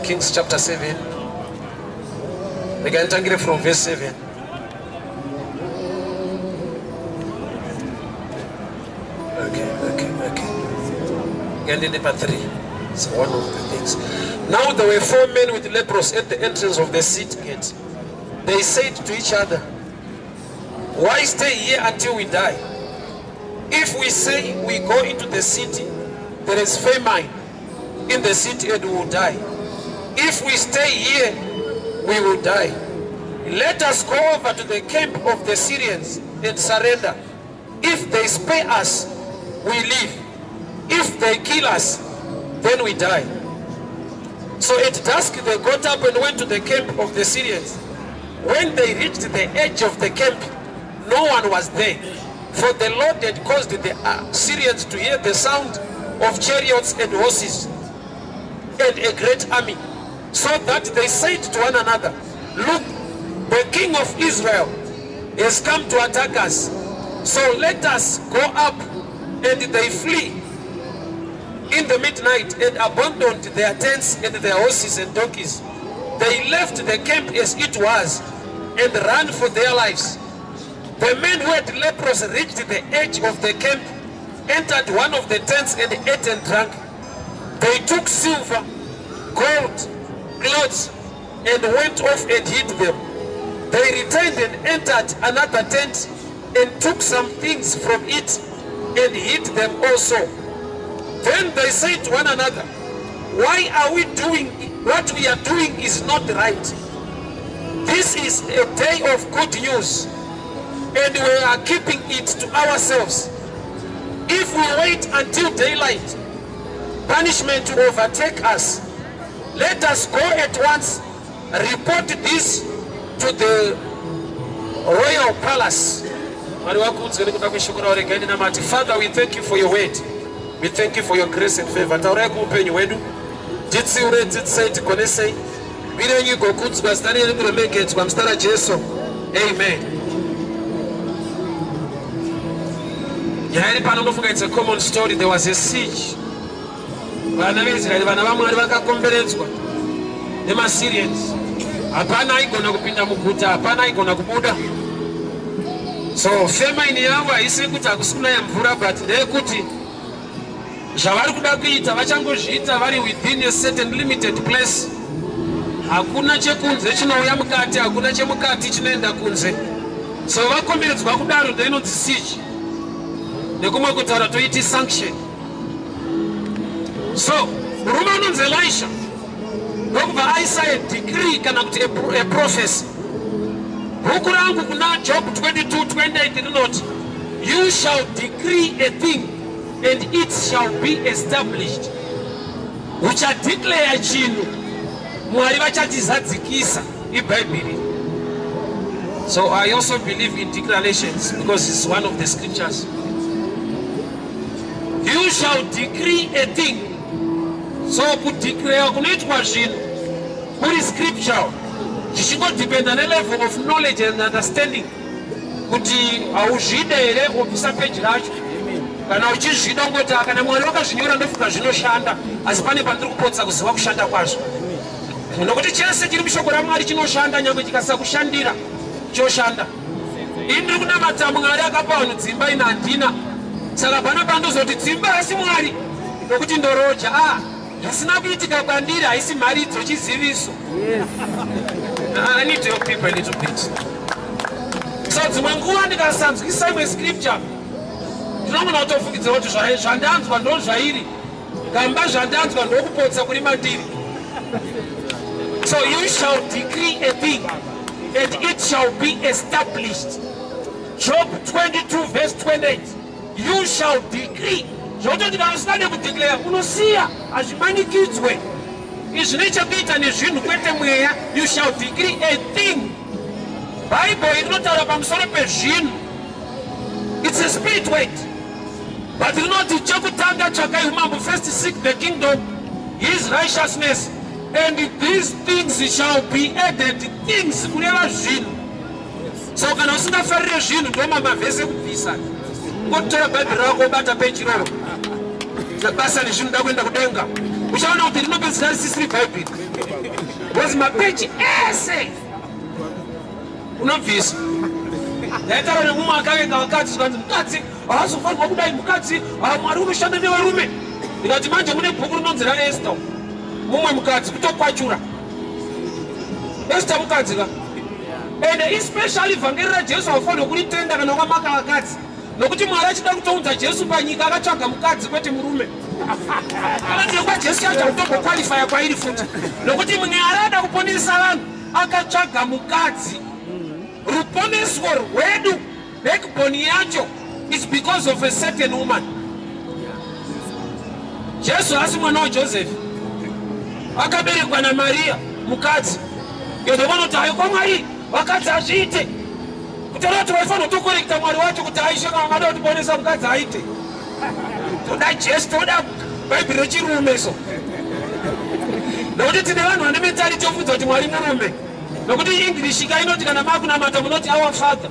Kings chapter 7. Regai nditangire from verse 7. Okay. Ngandiende pa 3. It's one of the things. Now there were four men with leprosy at the entrance of the city gate. They said to each other, "Why stay here until we die? If we say we go into the city, there is famine in the city and we will die. If we stay here, we will die. Let us go over to the camp of the Syrians and surrender. If they spare us, we live. If they kill us, then we die." So at dusk they got up and went to the camp of the Syrians. When they reached the edge of the camp, no one was there. For the Lord had caused the Syrians to hear the sound of chariots and horses and a great army, so that they said to one another, "Look, the king of Israel has come to attack us. So let us go up." And they flee in the midnight and abandoned their tents and their horses and donkeys. They left the camp as it was and ran for their lives. The men who had leprosy reached the edge of the camp, entered one of the tents and ate and drank. They took silver, gold, clothes, and went off and hid them. They returned and entered another tent and took some things from it and hid them also. Then they said to one another, "Why are we doing what we are doing is not right. This is a day of good news, and we are keeping it to ourselves. If we wait until daylight, punishment will overtake us. Let us go at once, report this to the royal palace." Mwari vakudzwe nekuda kweshoko ravo. Regai ndinamate. Father, we thank you for your word. We thank you for your grace and favor. Taurai kuupenyu hwedu, titsiure, dzidzisai, tigonesei. Mbiri yenyu igokudzwa, zita renyu kuremekedzwa, muzita raJesu, amen. Nyaya iri pano, ndofunga it's a common story. There was a siege. Vana veIsraeri, vana vaMwari, vakakomberedzwa nemaSyrians. Hapana aigona kupinda muguta, hapana aigona kubuda. So famine yavo haisi yekuti hakusi kunaya mvura, but ndeyekuti zvavari kuda kuita vachangozviita vari within a certain limited place. Hakuna chekunze chinouya mukati, hakuna chemukati chinoenda kunze. So vakomberedzwa kudaro, ndoinonzi siege. Nekumwe kutaura toiti sanction. So murume anonzi Elisha ndokubva aisa a decree kana kuti a prophecy. Bhuku rangu kuna Job 22:28 rinoti, "You shall decree a thing and it shall be established." Uchadeclare chinhu, Mwari vachatizadzikisa. Ibhaibheri. So I also believe in declarations because it's one of the scriptures. You shall decree a thing. So kudeclare kunoitwa zvinhu kuri scriptural, zvichingodependa nelevel of knowledge and understanding kuti hauzvide here wobvisa peji racho. Kana uchizvida ungoti, "Ah, kana Mwari wakazvinyora, ndofunga zvinoshanda, asi pane pandiri kupotsa kuziva kushanda kwazvo," nokuti chese chiri mushoko raMwari chinoshanda. Nyange chikasakushandira, choshanda. Ini ndiri kunamata Mwari akapa vanhu dzimba, ina handina. Saka pana pandozoti dzimba asi Mwari nokuti ndoroja, a zvisina kuitika kwandiri haisi mharidzo, chiziviso. I need to help people a little bit. So dzimwe nguva ndikasanzwisa imwe scripture, ndinogona kutofungidzira kuti zvandanzwa ndo zvairi, kamba zvandanzwa ndokupotsa kuri mandiri. So you shall decree a thing and it shall be established. Job 22 verse 28. You shall decree, zvokutoti kana usingade kudeclare, unosiya, hazvimanikidzwe. Izvi zvine chekuita nezvinhu, kwete mweya. You shall decree a thing. Bhaibheri rinotaura pamusoro pezvinhu. It's a spirit word, but rinoti chekutanga tsvakai umambo. First seek the kingdom, his righteousness, and these things shall be added. Things kureva zvinhu. So kana usingafarire zvinhu, ndomamavhesi ekubvisa. Ngotora Bhaibheri rako, ubata peji iroro, basa nezvinhu, da kuenda kudenga. Uchaona kuti rinopedzisira risisiri Bhaibheri. Because mapeji ese unobvisa. Ndaitaura nemumwe akavenga vakadzi, zvikanzi mukadzi haazofanirwa kudai, mukadzi Mwari unoshanda nevarume. Ndikati manje mune bhuku rinonzi raEsther, mumwe mukadzi kutokwachura. Esther mukadzi ka, ende especially vhangeri raJesu haufanirwa kuritenda kana wakamaka vakadzi, nokuti Mwari achida kutounza Jesu panyika akatsvaga mukadzi, kwete murume. Kana nekwaJesu yacho hautomboqualifya kwairi futi, nokuti Mwari ada kuponesa vanhu akatsvaga mukadzi. Ruponeswo rwedu, backbone yacho is because of a certain woman. Jesu asi mwana waJoseph, akaberekwa naMariya mukadzi. Ende vanoti hayo kwaMwari vakadzi hazviite, kutaura kuti vaifanira kutocorrecta Mwari wacho kuti aishe, kana vangada kutiponesa mukadzi aite. Toda Jesu, toda Bhaibheri rechirume. So nokuti tine vanhu vane mentality yokubvunza kuti Mwari murume, nokuti English ka inoti kana makunamata munoti "Our Father".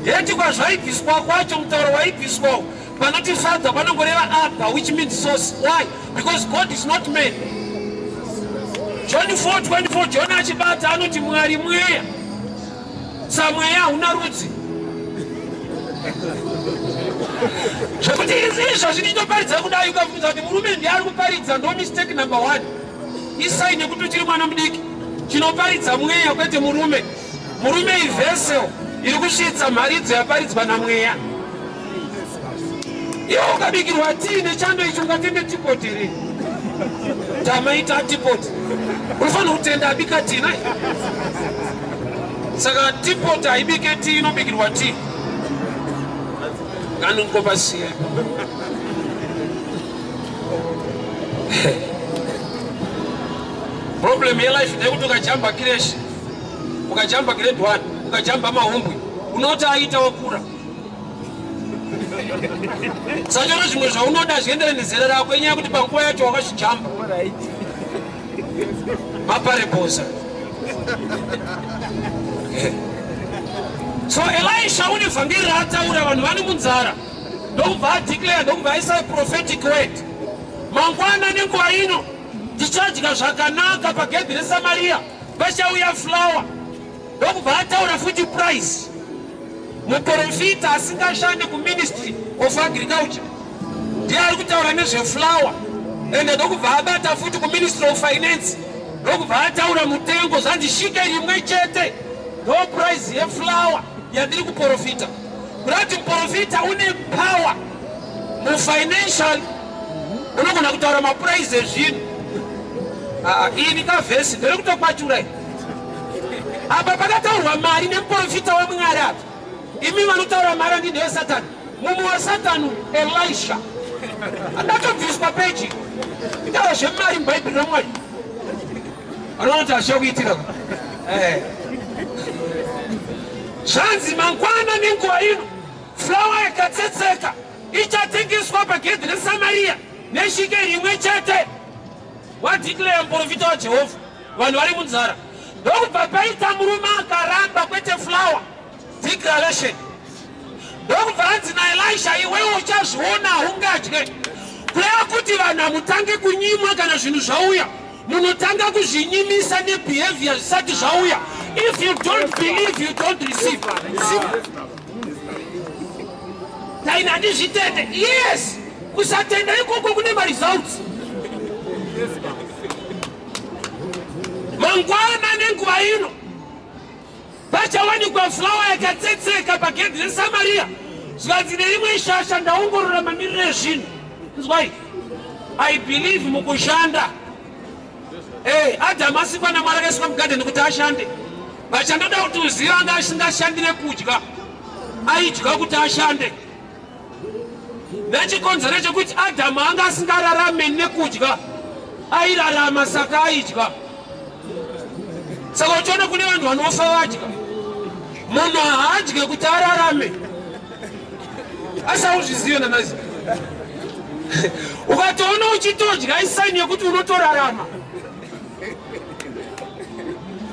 Yeti kwazvaibviswa kwacho, mutauro waibviswawo panoti Father panongoreva Abba, which means source. Why? Because God is not man. John 4:24, John achibata anoti Mwari mweya, samweya hauna rudzi. Zvekuti izvozvi ndinoparidza kudai, ukabvunza kuti murume ndiye ari kuparidza, ndo mistake number one. Isai nekuti uchiri mwana mudiki. Chinoparidza mweya, kwete murume. Murume ivessel iri kusvitsa mharidzo yaparidzwa namweya. Iwe ukabikirwa tii nechando ichi, ungatende teapot here? Tamaita teapot, unofanira kutenda abika tii nai. Saka teapot haibike tii, inobikirwa tii. Nganongopasiya. Problem yelife ndeyekuti ukajamba creche, ukajamba grade 1, ukajamba mahumbwe, unoti aita wakura. Sachoro zvimwe zvaunoda zviendere nezera rako, inyaya yekuti panguva yacho wakazvijamba. Maparebosa. So Elisha une vhangeri raataura, vanhu vane munzara, ndokubva adeclare, ndokubva aisa prophetic word: mangwana nenguva ino tichadya zvakanaka pagedhi reSamariya, pachauya flour. Ndokubva ataura futi price. Muprofita asingashande kuMinistry of Agriculture ndiye ari kutaura nezveflour, ende ndokubva abata futi kuMinistry of Finance, ndokubva ataura mutengo. Zvanzi shike rimwe chete ndo price yeflour yandiri kuprofita. Kuda kuti muprofita une power mufinancial, unogona kutaura maprice ezvinhu. Ini kavhesi ndere kutokwachura apa pakataurwa mari nemuprofita waMwari. Apa imi vanotaura mari andi ndeyesatani, mumwe wasatani. Elisha adatobviswa peji kutaura zvemari mubhaibheri raMwari. Anoona kuti hazvichakuitira. Zvanzi mangwana nenguva ino flour yakatsetseka ichatengeswa pagedhi reSamariya neshike rimwe chete. Wadeclare muprofita waJehovha, vanhu vari munzara. Ndokubva paita murume akaramba, kwete flour declaration. Ndokubva hanzi naElisha, iwewe uchazviona, haungadye. Kureva kuti vanhu hamutange kunyimwa kana zvinhu zvauya, munotanga kuzvinyimisa nebehavior zvisati zvauya. If you don't believe, you don't receive. Taina handizvitende. Yes, kusatenda ikoko kune maresults. Mangwana nenguva ino pachawanikwa flour yakatsetseka pagedhi reSamariya. Zvikanzi neimwe shasha, ndaongorora mamiriro ezvinhu. Nzwai, I believe mukushanda. Hey, Adhamu asikwa naMwari, akaiswa mugadheni kuti ashande. Vachandoda kuti uzive, anga asingashandire kudya, aidya kuti ashande, nechikonzero chekuti Adhamu anga asingararame nekudya, airarama saka aidya. Saka uchiona kune vanhu vanofa vadya. Munhu haadye kuti ararame, asi hauzvizive nanasi. Ukatoona uchitodya, isign yekuti unotorarama.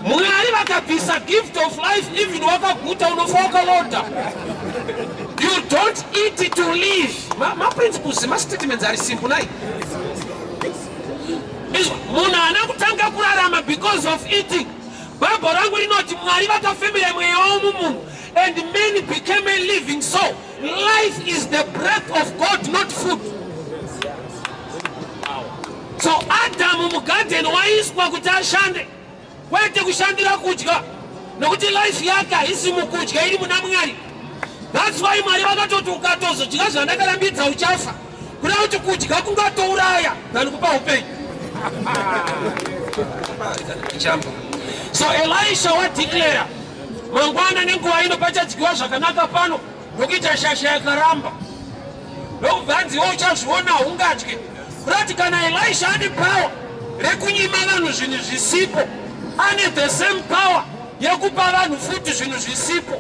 Mwari vakabvisa gift of life, even wakaguta unofa wakalodha. You don't eat to live. Maprinciples, mastatements ari simple nai. Izwa, munhu haana kutanga kurarama because of eating. Bhaibheri rangu rinoti Mwari vakafemera mweya wavo mumunhu, and man became a living soul. Life is the breath of God, not food. So Adamu mugadheni waiswa kuti ashande, kwete kushandira kudya, nokuti life yake haisi mukudya, iri muna Mwari. That's why Mwari vakatoti ukatozodya zvandakarambidza uchafa, kuda kuti kudya kungatouraya than kupa upenyu. So Elisha wadeclare, mangwana nenguva ino pachadyiwa zvakanaka pano, nokuita shasha yakaramba, ndokubva hanzi iwe uchazviona, haungadye. Kurati kana Elisha ane power rekunyima vanhu zvinhu zvisipo, ane the same power yekupa vanhu futi zvinhu zvisipo.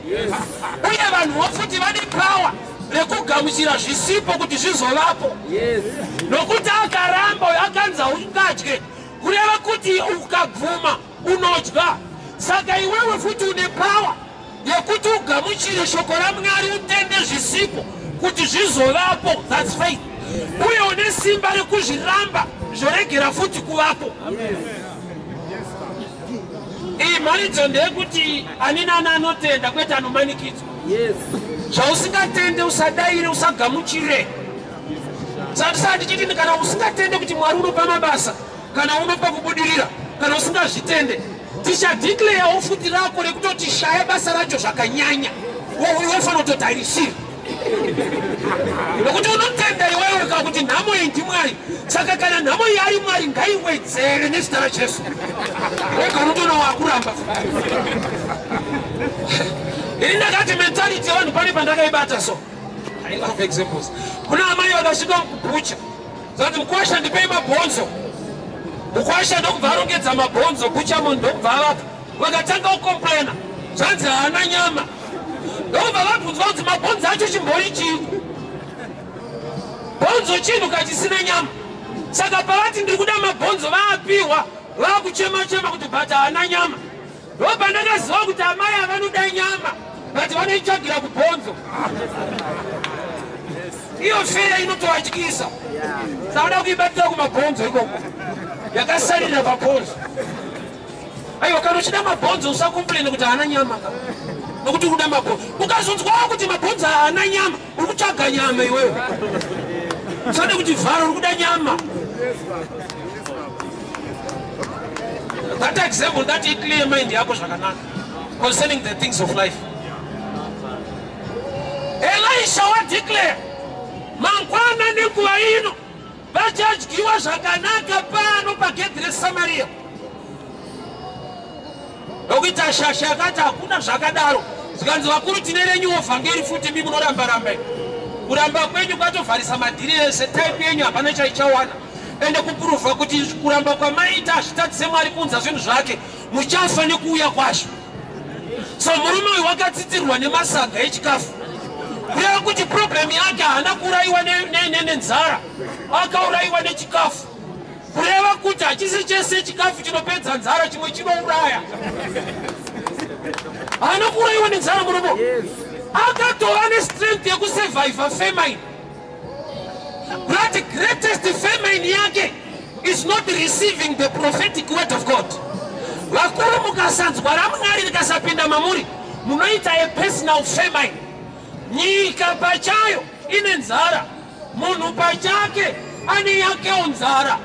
Uye vanhuwo futi vane power rekugamuchira zvisipo kuti zvizovapo. Nokuti akaramba uyo akanzi haungadye, kureva kuti ukabvuma unodya. Saka iwewe futi une power yekuti ugamuchire shoko raMwari, utende zvisipo kuti zvizovapo. That's faith. Uye une simba rekuzviramba, zvoregera futi kuvapo. Iyi mharidzo ndeyekuti ani nani anotenda, kwete anomanikidzwa. Zvausingatende usadaire, usagamuchire. Saka ndichiti kana usingatende kuti Mwari unopa mabasa, kana unopa kubudirira, kana usingazvitende, tichadeclarewo futi rako rekutoti shaya basa racho zvakanyanya, wofanira kutoti harisiri, nokuti unotenda iwewe ka kuti nhamo iyi ndiMwari. Saka kana nhamo iyi ari Mwari, ngaiwedzere nezita raJesu. Wega unotoona wakuramba. Ini ndakati mentality yevanhu pane pandakaibata. So I love examples. Kuna amai vakasvika mukubhucha, zati, "Mukwasha, ndipei mabhonzo." Mukwasha ndokubva arongedza mabhonzo, bhucha munhu ndokubva avapa. Vakatanga kucomplaina, zvanzi haana nyama. Ndokubva vabvunzwa kuti mabhonzo acho chimbori chii? Bhonzo chinhu kachisina nyama. Saka pavati ndiri kuda mabhonzo, vaapiwa, vakuchema chema kuti but haana nyama. Ndopandakaziva kuti amai havanoda nyama, but vanoitsvagira kubhonzo. Iyo feya inotovatyisa, saka kuibatira kumabhonzo ikoko, yakasarira pabhonzo. Aiwa, kana uchida mabhonzo usacomplaine kuti haana nyama ka, nokuti uri kuda mabhonzo. Ukazonzwawo kuti mabhonzo haana nyama, uri kutsvaga nyama iwewe. Usade kuti vhara, uri kuda nyama. That example, that clear mind yako zvakanaka concerning the things of life. Elisha wadeclare, mangwana nenguva ino vachadyiwa zvakanaka pano pagedhi reSamariya. Nokuita shasha yakati hakuna zvakadaro. Zvikanzi, "Vakuru, tine renyuwo vhangeri futi, mi munoramba-ramba. Kuramba kwenyu kwatovharisa madhiri ese. Type yenyu hapana chaichawana. Ende kuprova kuti kuramba kwamaita hazvitadzise Mwari kuunza zvinhu zvake, muchafa nekuuya kwazvo." So murume uyu wakatsitirwa nemasaga echikafu, kureva kuti problem yake haana kuurayiwa nenzara, akaurayiwa nechikafu. Kureva kuti hachisi chese chikafu chinopedza nzara, chimwe chinouraya. Haana kuurayiwa nenzara murume, akatova nestrength yekusurviva famine. But greatest famine yake is not receiving the prophetic word of God. Vakuru, mukasanzwa raMwari rikasapinda mamuri, munoita a personal famine. Nyika pachayo ine nzara, munhu pachake ane yakewo nzara.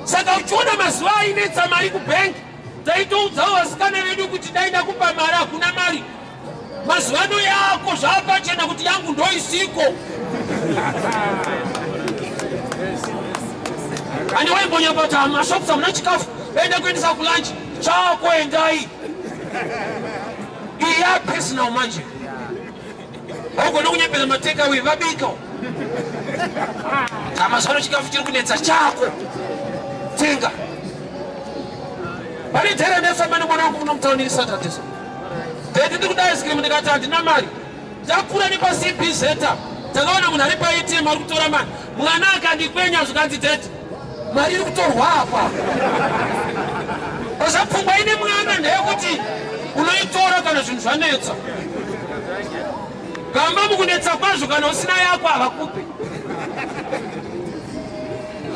Saka uchiona mazuva ainetsa mari kubhengi, taitoudzawo vasikana vedu kuti dai ndakupa mari, hakuna mari. Mazuva ano yako zvapachena kuti yangu ndoisiko. Ani waimbonyapa kuti mashops hamuna chikafu, enda kuendesa kulunch chako, endai. Iyi yapersonal manje, haugona kunyepera matakeaway vabika. Mazuva ano chikafu chiri kunetsa, chako tenga. Pane dhere ndefamba nemwana wangu muno mutauni Saturday. So daddy, ndiri kuda ice cream. Ndikati handina mari. Takura nepaCBZ, takaona munhu ari paATM ari kutora mari. Mwana akandikwenya, zvikanzi, "Daddy, mari iri kutorwa apa." Oza pfungwa ine mwana ndeyekuti unoitora kana zvinhu zvanetsa. Gamba mukunetsa kwazvo, kana usina yako havakupe.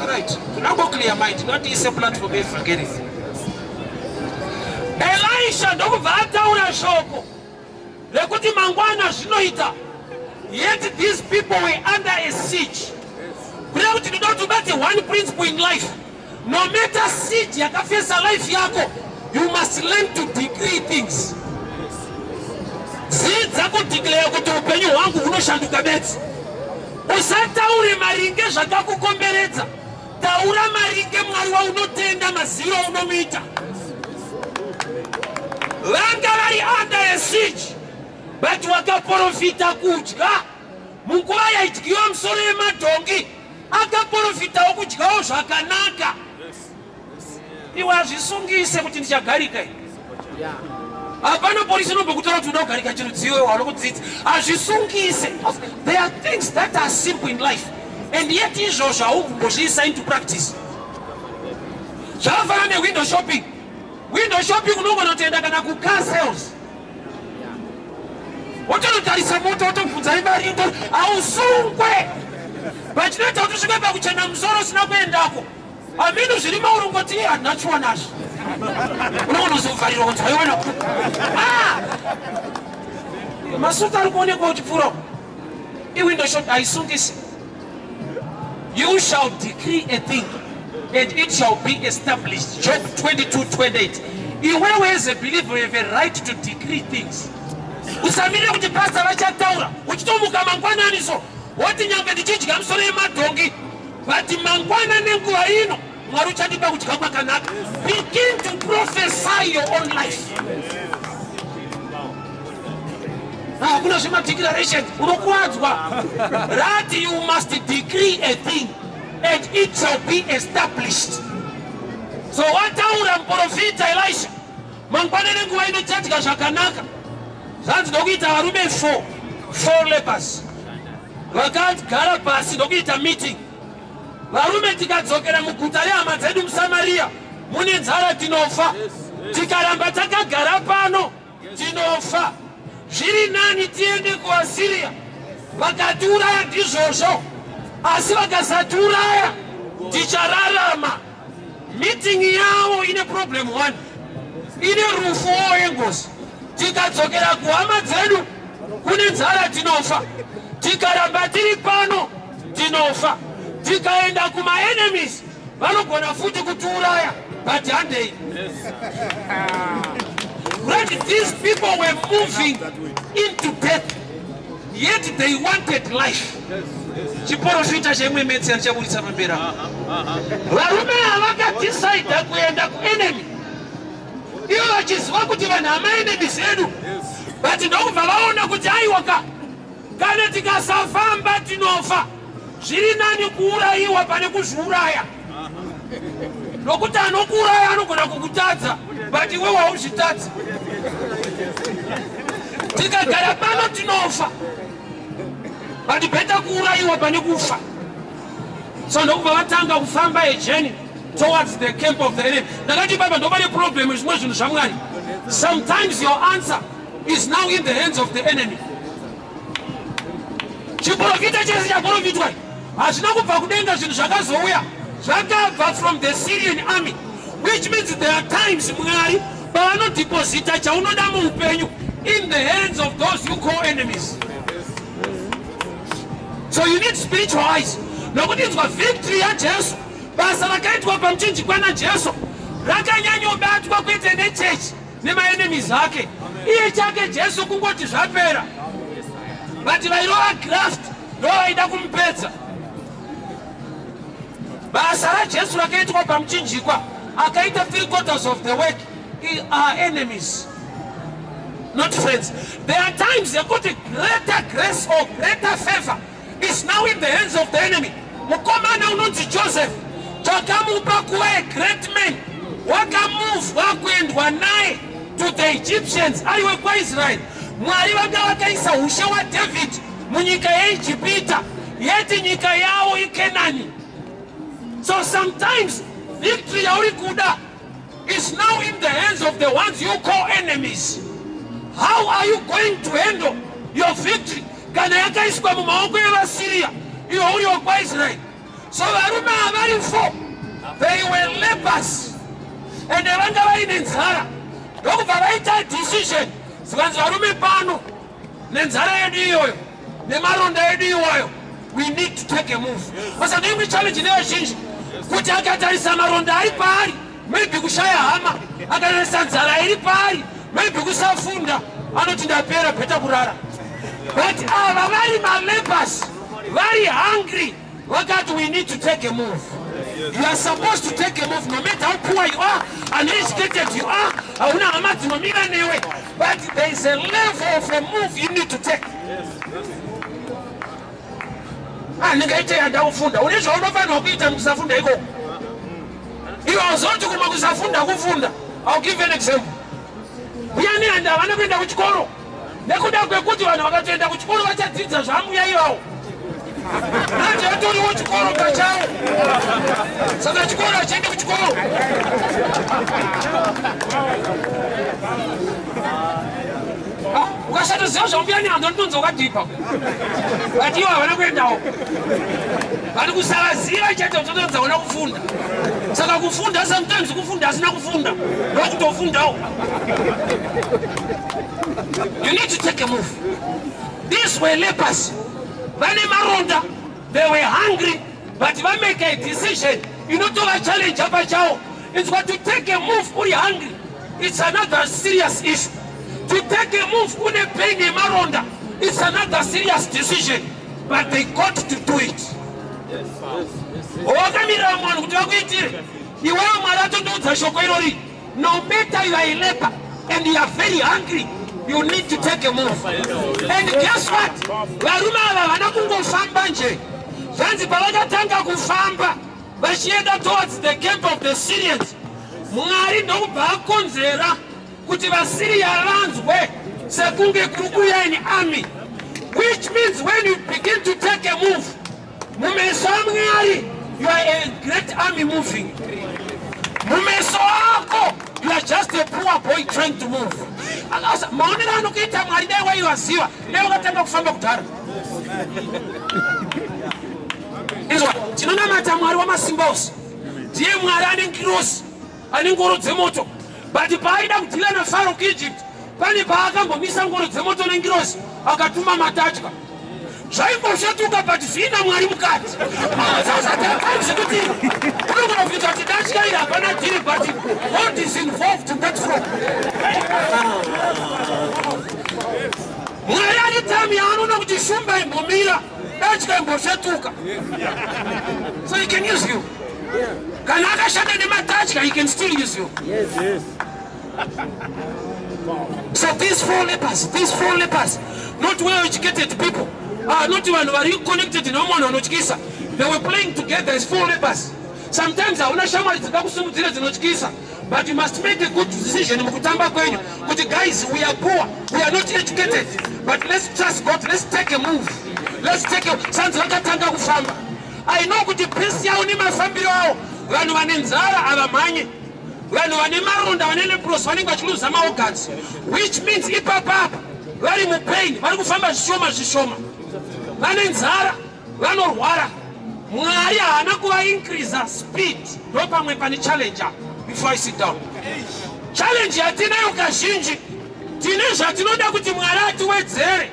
Right, tunango clear mind, not ise platform yevhangeri. Elisha ndokubva ataura shoko rekuti mangwana zvinoita. Yet these people were under a siege. Kureva kuti ndoda kuti ubate one principle in life: no matter siege yakafesa life yako, you must learn to decree things. Dzidza kudeclare kuti upenyu hwangu hunoshanduka bedzi. Usataure maringe zvakakukomberedza, taura maringe Mwari waunotenda, maziviro aunomuita. Vanga vari under a siege, but wakaprofita kudya munguva yaidyiwa musoro yemadhongi. Akaprofitawo kudyawo zvakanaka. Iwe hazvisungise kuti ndichagarika. Hapana polisi inombokutora kuti uda kugarika chirudziwe wanokudzidza. Hazvisungise. There are things that are simple in life and yet izvozvo haukumbozviisa into practice. Zvakafanana newindow shopping. Window shopping, unogona kutoenda kana kucar sales, wotonotarisa mota, wotobvunza imari. Hausungwe, pachinoita kuti usvike pakuchena musoro usina kuendako. Hamino zviri mauri, ungoti handina chiwa nazvo, unogona kuzovharirwa kunzi waiwana. Ah! Masuta ari kuonekwa uchipfuura. Iwindow shop, haisungisi. You shall decree a thing and it shall be established, Job 22:28. Iwewe as a believer, you have a right to decree things. Usamirire kuti pasta vachataura. Uchitomuka mangwanani so, woti nyange ndichidya musoro yemadhongi, but mangwana nenguva ino Mwari uchandipa kudya kwakanaka. Begin to prophesy your own life. Hakuna zvemadeclaration, unokuwadzwa. Rati you must decree a thing and it shall be established. So wataura muprofita Elisha, mangwana nenguva ino chadya zvakanaka. Zvanzi ndokuita varume 4, 4 lepers vakagara pasi ndokuita meeting. Varume, tikadzokera muguta rehama dzedu muSamariya mune nzara, tinofa. Tikaramba takagara pano, tinofa. Zviri nani tiende kuAsiriya. Vakatiuraya, ndizvozvo, asi vakasatiuraya, tichararama. Meeting yavo ine problem one, ine rufuwo yengozi. Tikadzokera kuhama dzedu kune nzara, tinofa. Tikaramba tiri pano, tinofa. Tikaenda kumaenemies, vanogona futi kutiuraya, but handei. Right, these people were moving into death, yet they wanted life. Chiprofita chemwe metsi andichaburitsa pamberi apo. Varume ava vakadhisaidha kuenda kuenemy, ivo vachiziva kuti vanhu hamaenemies edu, but ndokubva vaona kuti aiwaka, kana tikasafamba tinofa. Zviri nani kuurayiwa pane kuzviuraya, nokuti anokuuraya anogona kukutadza, but iwe wauzvitadza. Tikagara pano tinofa, but better kuurayiwa pane kufa. So ndokubva vatanga kufamba a journey towards the camp of the enemy. Ndakati baba, ndopane problem. Zvimwe zvinhu zvaMwari, sometimes your answer is now in the hands of the enemy. Chiprofita chese chaprofitwa hazvina kubva kudenga. Zvinhu zvakazouya zvakabva from the Syrian army, which means there are times Mwari pavanodhiposita chaunoda muupenyu in the hands of those you call enemies. So you need spiritual eyes, nokuti inzwa, victory yaJesu, basa rakaitwa pamuchinjikwa naJesu rakanyanyobatwa kwete nechechi, nemaenemies ake. Iye chake Jesu kungoti zvapera, but vairova graft ndo vaida kumupedza. Basa raJesu rakaitwa pamuchinjikwa, akaita three quarters of the work, are enemies, not friends. There are times yekuti greater grace or greater favor is now in the hands of the enemy. Mukomana unonzi Joseph, chakamupa kuva a great man, wakamuvhwa kuendwa naye to the Egyptians ari wekwaIsraeri. Mwari vanga vakaisa ushe hwaDavid munyika yeIjipita, yeti nyika yavo iKenani. So sometimes victory yauri kuda is now in the hands of the ones you call enemies. How are you going to handle your victory kana yakaiswa mumaoko evaSiriya, iwe uri wekwaIsraeri? So varume avari four, they were lepers, ende vanga vaine nzara. Ndokubva vaita decision, zikanzi, "Varume, pano nenzara yedu iyoyo nemaronda edu iwayo, we need to take a move." Basa neimwe challenge nevazhinji kuti akatarisa maronda ari paari, maybe kushaya hama, akatarisa nzara iri paari, maybe kusafunda, anoti, "Ndapera, better kurara." But ava vari malepers, vari hungry, vakati, "We need to take a move." You are supposed to take a move no matter how poor you are, uneducated you are, hauna hama dzinomira newe, but there is a level of a move you need to take. Ah, ndingaite yandakufunda. Une zvaunofanirwa kuita mukusafunda ikoko. Iwe uzoti kumwe kusafunda kufunda. I'll give an example. Mbuya Nehanda havana kuenda kuchikoro nekuda kwekuti vanhu vakatoenda kuchikoro vachadzidza zvambuya ivavo. Manje vatoriwo chikoro pachavo, saka chikoro hachiende kuchikoro. Ah, ukasatoziva zvambuya Nehanda, unotonzi wakadhipa, but ivo havana kuendawo. Vari kusavaziva chete, utotonzi hauna kufunda. Saka kufunda, sometimes kufunda asina kufunda ndokutofundawo. You need to take a move. These were lepers, vane maronda, they were hungry, but vamake a decision inotova challenge pachavo. It's what to take a move uri hungry, it's another serious issue. To take a move une pain yemaronda, it's another serious decision, but they got to do it. Wakamirira vanhu kuti vakuitire, iwewe Mwari atondoudza shoko irori: no matter you are a leper and you are very hungry, you need to take a move. And guess what? Varume ava havana kungofamba nje. Zvanzi pavakatanga kufamba vachienda towards the camp of the Syrians, Mwari ndokubva akonzera kuti vaSiriya vanzwe sekunge kuri kuuya an army, which means when you begin to take a move, mumeso aMwari you are a great army moving. Mumeso ako you are just a poor boy trying to move. Maonero anokuita Mwari, dai waiwaziva, dai wakatanga kufamba kudhara. Izwa, tinonamata Mwari wamasimba ose. Ndiye Mwari ane ngirosi, ane ngoro dzemoto, but paaida kudeala naFaro kuEgypt, pane paakambomisa ngoro dzemoto nengirosi, akatuma matatya. Zvaimbosvetuka, but zvina Mwari mukati. Zvekuti unogona kuita kuti datya iri hapana deal, but God is involved in that frog. Mwari ane time yaanoona kuti shumba imbomira, datya imbosvetuka, so he can use you. Kana akashanda nematatya, he can still use you. So these four lepers, these four lepers, not well educated people, not vanhu vari connected nevamwe vanhu vanotyisa, they were playing together as four lepers. Sometimes hauna shamwari dzingakusimudzire dzinotyisa, but you must make a good decision mukutamba kwenyu kuti, "Guys, we are poor, we are not educated, but let's trust God, let's take a move, let's take a." Sanzi vakatanga kufamba. I know kuti pace yavo nemafambiro avo, vanhu vane nzara havamhanye, vanhu vane maronda, vane leprosy, vanenge vachiluza maorgans, which means ipapapa vari mupain, vari kufamba zvishoma zvishoma, vane nzara, vanorwara. Mwari haana kuvaincreasa speed. Ndo pamwe pane challenge. Before I sit down, challenge yatinayo kazhinji, tine zvatinoda kuti Mwari atiwedzere,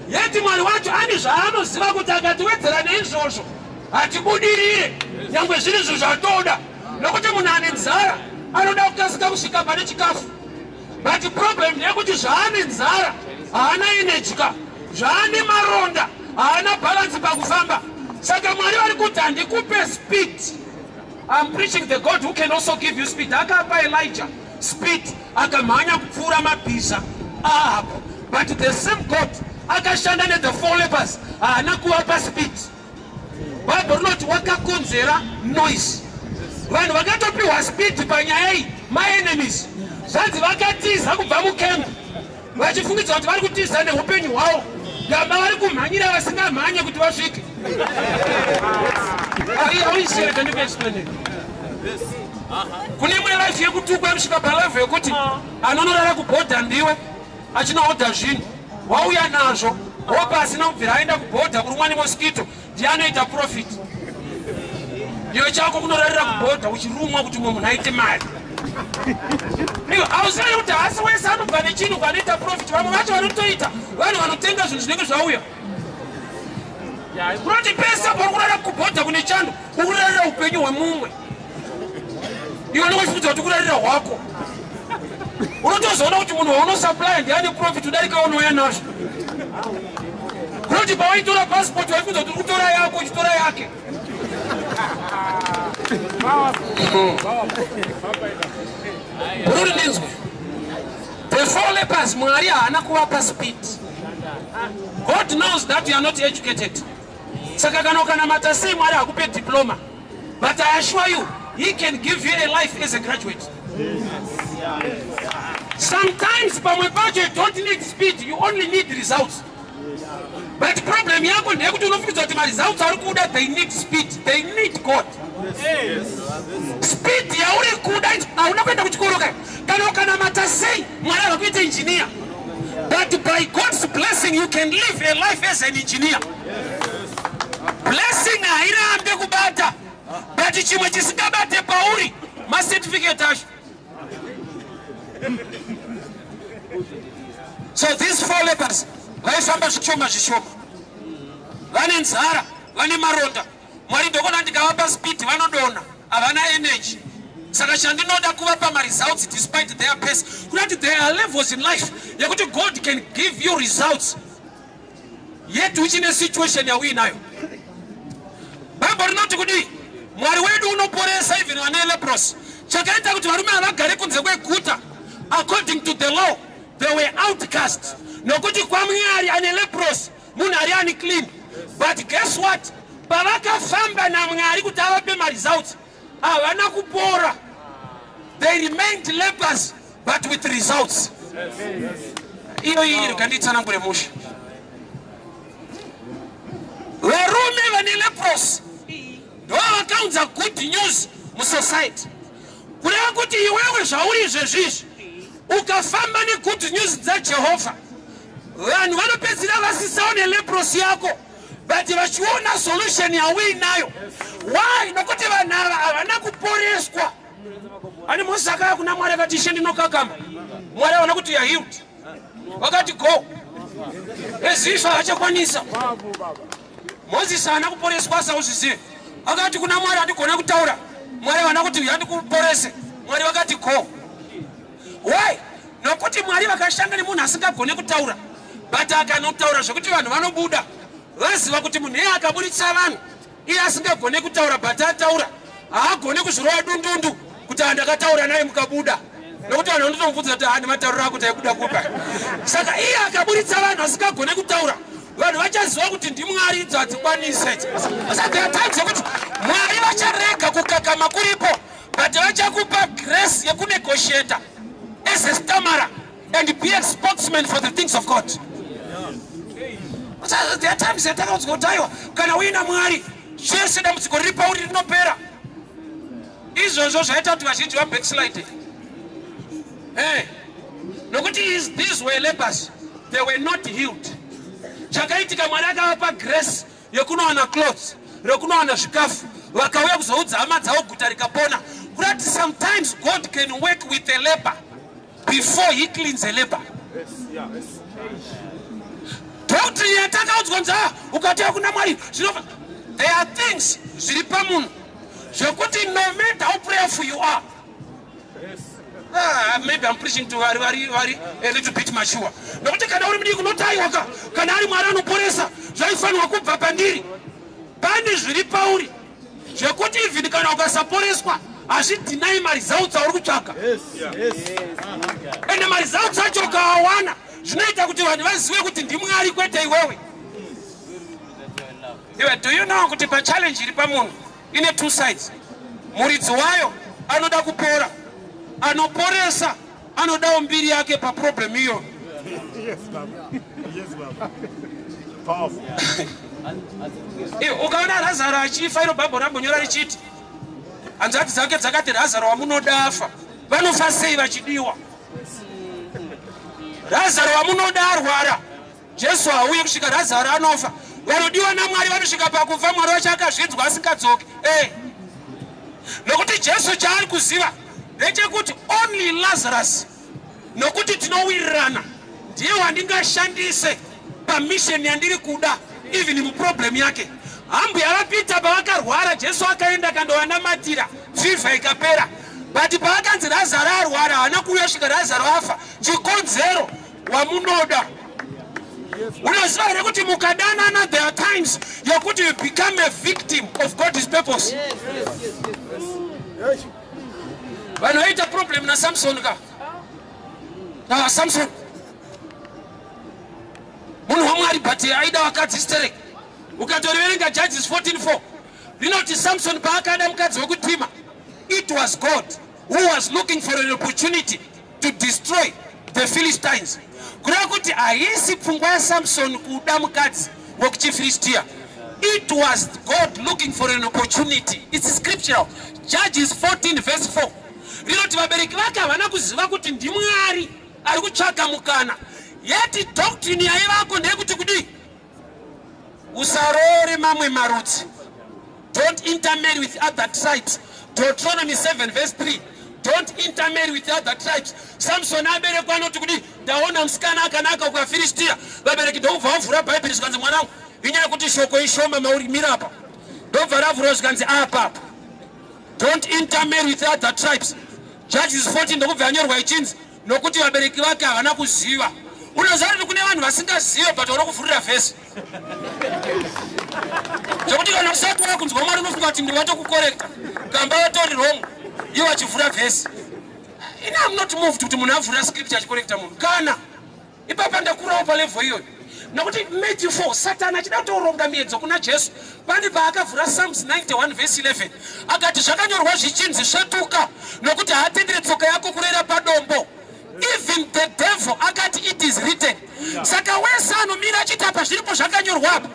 yeti Mwari wacho ane zvaanoziva kuti akatiwedzera neizvozvo hatibudirire, nyangwe zviri zvo zvatoda, nokuti munhu ane nzara anoda kukasika kusvika pane chikafu. But problem ndeyekuti zvaane nzara haana energy ka, zvaane maronda haana balance pakufamba. Saka Mwari vari kuti, "Handikupe speed." I'm preaching the God who can also give you speed. Akapa Elijah speed, akamhanya kupfuura mabhiza Ahab, but the same God akashanda nethe four lepers haana kuvapa speed. Bhaibheri rinoti wakakonzera noise. Vanhu vakatopiwa speed panyaya iyi maenemies. Zvanzi vakatiza kubva mucamp vachifungidza kuti vari kutiza neupenyu hwavo, gamba vari kumhanyira vasingamhanye kuti vasvike. Auisireka ndikuexplain. Kune imwe life yekutukwa yekusvika palevel yekuti anonorara kubhodha ndiwe, achinohodha zvinhu, wauya nazvo, wopa asina kubvira aenda kubhodha kurumwa nemosquito, ndiye anoita profit. Iwe chako kunorarira kubhodha uchirumwa kuti mumwe munhu aite mari. Iwe hauzivi kuti hasi wese anobva nechinhu kwanoita profit. Vamwe vacho vanotoita vanhu vanotenga zvinhu zvinenge zvauya. Kunoti pese pauri kurara kubhodha kune chando, ukurarira upenyu hwemumwe. Iwe unenge uchifunza kuti kurarira hwako. Unotozoona kuti munhu waunosupply ndiane profit kudarika unouya nazvo. Kunoti pawaitora passport waifunza kuti uri kutora yako uchitora yake. Ruri ndinzwe. The four lepers, Mwari haana kuvapa speed. God knows that you are not educated. Saka kana ukanamata sei Mwari hakupe diploma. But I assure you, he can give you a life as a graduate. Sometimes pamwe pacho you don't need speed, you only need results. But problem yako ndeyekuti unofungidzwa kuti maresults ari kuda, they need speed, they need God. Speed yauri kuda hauna kuenda kuchikoro kai. Kana ukanamata sei Mwari avakuita engineer. But by God's blessing you can live a life as an engineer. Blessing hairambe kubata, but chimwe chisingabate pauri macertificate acho. So these four lepers vaifamba zvishoma zvishoma, vane nzara, vane maronda. Mwari ndokona ndikavapa speed vanodonha, havana energy. Saka chandinoda kuvapa maresults despite their pace. Kunati there are levels in life yekuti God can give you results yet uchine situation yauinayo. Bible rinoti kudii? Mwari wedu unoporesa even vane leprosy. Chakaita kuti varume havagare kunze kweguta, according to the law they were outcast. Nokuti kwaMwari ane leprosy munhu ari unclean. But guess what? Pavakafamba naMwari kuti avape maresults, havana kupora. They remained lepers but with results. Iyo iyi rikanditsanangure mushe. Varume vane leprosy ndo vakaunza good news musociety. Kureva kuti iwewe zvauri izvezvizvi ukafamba negood news dzaJehovha, vanhu vanopedzisira vasisaone leprosy yako, but vachiona solution yauinayo. Why? Nokuti vanhu ava havana kuporeswa. Ani Moses akaya kuna Mwari akati, Ishe ndinokakama. Mwari havana kuti you are healed, vakati go. Ezisho haachakwanisa. Moses haana kuporeswa sauzvizive. Akati kuna Mwari handigona kutaura. Mwari havana kuti handikuporese. Mwari vakati go. Why? Nokuti Mwari vakashanda nemunhu asingagone kutaura, but akanotaura zvekuti vanhu vanobuda vaziva kuti munhu iye akaburitsa vanhu iye asingagone kutaura, but ataura haagone kuzvirova dundundu kuti handakataura naye mukabuda, nokuti vanhu vanotomubvunza kuti handi matauriro ako taibuda kupa. Saka iye akaburitsa vanhu asingagone kutaura, vanhu vachaziva kuti ndiMwari, idzo hadzikwanise. Saka there are times yekuti Mwari vacharega kukakama kuripo, but vachakupa grace yekunegotiata as a stammerer and be a spokesman for the things of God. There are times yatakaudzwa kuti aiwa, kana uina Mwari chese dambudziko riri pauri rinopera. Izvozvo zvaita kuti vazhinji vabackslide. Hey, nokuti these were lepers, they were not healed. Chakaitika, Mwari akavapa grace yekunowana clothes, rekunowana zvikafu, vakauya kuzoudza hama dzavo, guta rikapona. Kurati sometimes God can work with a leper before he cleans a leper. Doctrine yatakaudzwa nzaa ukataya kuna Mwari zvinobva. There are things zviri pamunhu zvekuti no matter how prayerful you are. Ah, maybe I'm preaching to vari vari vari a little bit mature. Nokuti kana uri mudiki unotaiwa ka, kana ari Mwari anoporesa zvaifanirwa kubva pandiri. Pane zviri pauri zvekuti even kana ukasaporeswa hazvidhinai maresults auri kutsvaga. Ende maresults acho ukaawana zvinoita kuti vanhu vazive kuti ndiMwari kwete iwewe. Iwe, do you know kuti pachallenge iri pamunhu ine two sides? Muridzi wayo anoda kupora, anoporesa anodawo mbiri yake paproblem iyo. Yes, Baba. Yes, Baba. Powerful. Iwe, ukaona Razaro achifa, iro Bhaibheri rambonyora richiti hanzvadzi dzake dzakati, Razaro wamunoda afa. Vanofa sei vachidiwa? Razaro wamunoda arwara, Jesu hauye kusvika Razaro anofa. Vanodiwa naMwari vanosvika pakufa Mwari wacho akazvinzwa asingadzoki. Nokuti Jesu chaari kuziva ndechekuti only Lazarus, nokuti tinowirirana, ndiye wandingashandise pamission yandiri kuda, even muproblem yake. Hambuya vaPita pavakarwara, Jesu akaenda akandovanamatira, fever ikapera. But paakanzi Razaro arwara, haana kuuya svika Razaro afa. Chikonzero wamunoda. Unoziva here kuti mukadanana, there are times yokuti you become a victim of God's purpose? Vanhu vaita problem naSamson ka. Ah, Samson munhu waMwari, but aida vakadzi sterek. Ukatoriverenga Judges 14:4, rinoti Samson paakada mukadzi wekutima, it was God who was looking for an opportunity to destroy the Philistines. Kureva kuti haisi pfungwa yaSamson kuda mukadzi wekuchiFilistia. It was God looking for an opportunity. It's scriptural. Judges 14 verse 4 rinoti vabereki vake havana kuziva kuti ndiMwari ari kutsvaka mukana. Yeti doctrine yaivako ndeyekuti kudii? Usarore mamwe marudzi. Don't intermarry with other tribes. Deuteronomy 7 verse 3, don't intermarry with other tribes. Samson aberekwa, anoti kudii? Ndaona musikana akanaka kukaFiristiya. Vabereki ndobva vavhura Bhaibheri, zvikanzi, "Mwanangu, inyaya yekuti shoko ishoma mauri, mirapa." Ndobva ravhura, zvikanzi apapa, "Don't intermarry with other tribes." Judges 14 ndokubva yanyorwa ichinzi nokuti vabereki vake havana kuziva. Unoziva kuti kune vanhu vasingazive, but vari kuvhurira vhesi, zvekuti kana usati wakunzwa Mwari unofunga kuti ndivatokucorrecta, gamba vatori wrong, ivo vachivhura vhesi. Ini am not moved kuti munhu avhura scripture achicorrecta munhu. Kana ipapa ndakurawo palevel iyoyo, nokuti Matthew 4, Satani achida kutoronga miedzo kuna Jesu, pane paakavhura Psalms 91 verse 11, akati, "Zvakanyorwa zvichinzi, svetuka, nokuti haatendere tsoka yako kurera padombo." Even the devil akati, "It is written." Saka wese anomira achiti apa zviripo, zvakanyorwa apa,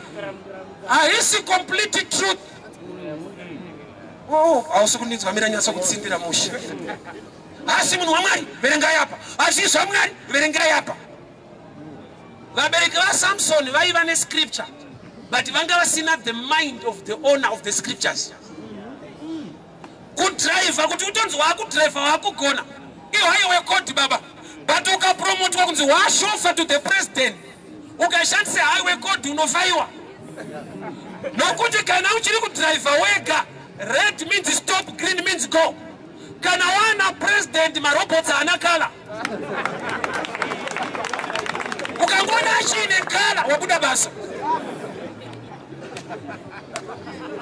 haisi complete truth. Oh, hausi kundinzwa. Mira nyatso kutsindira mushe. Asi munhu waMwari, verengai apa. Asi zvaMwari, verengai apa. Vabereki vaSamson vaiva nescripture, but vanga vasina the mind of the owner of the scriptures. Kudhiraivha, kuti utonzi waakudhiraivha, waakugona, ihighway code baba. But ukapromotwa kunzi wachauffeur to the president, ukashandisa highway code unofaiwa, nokuti kana uchiri kudhiraivha wega, red means stop, green means go. Kana wana president, marobots haana colour. Ukangoona achiine colour, wabuda basa.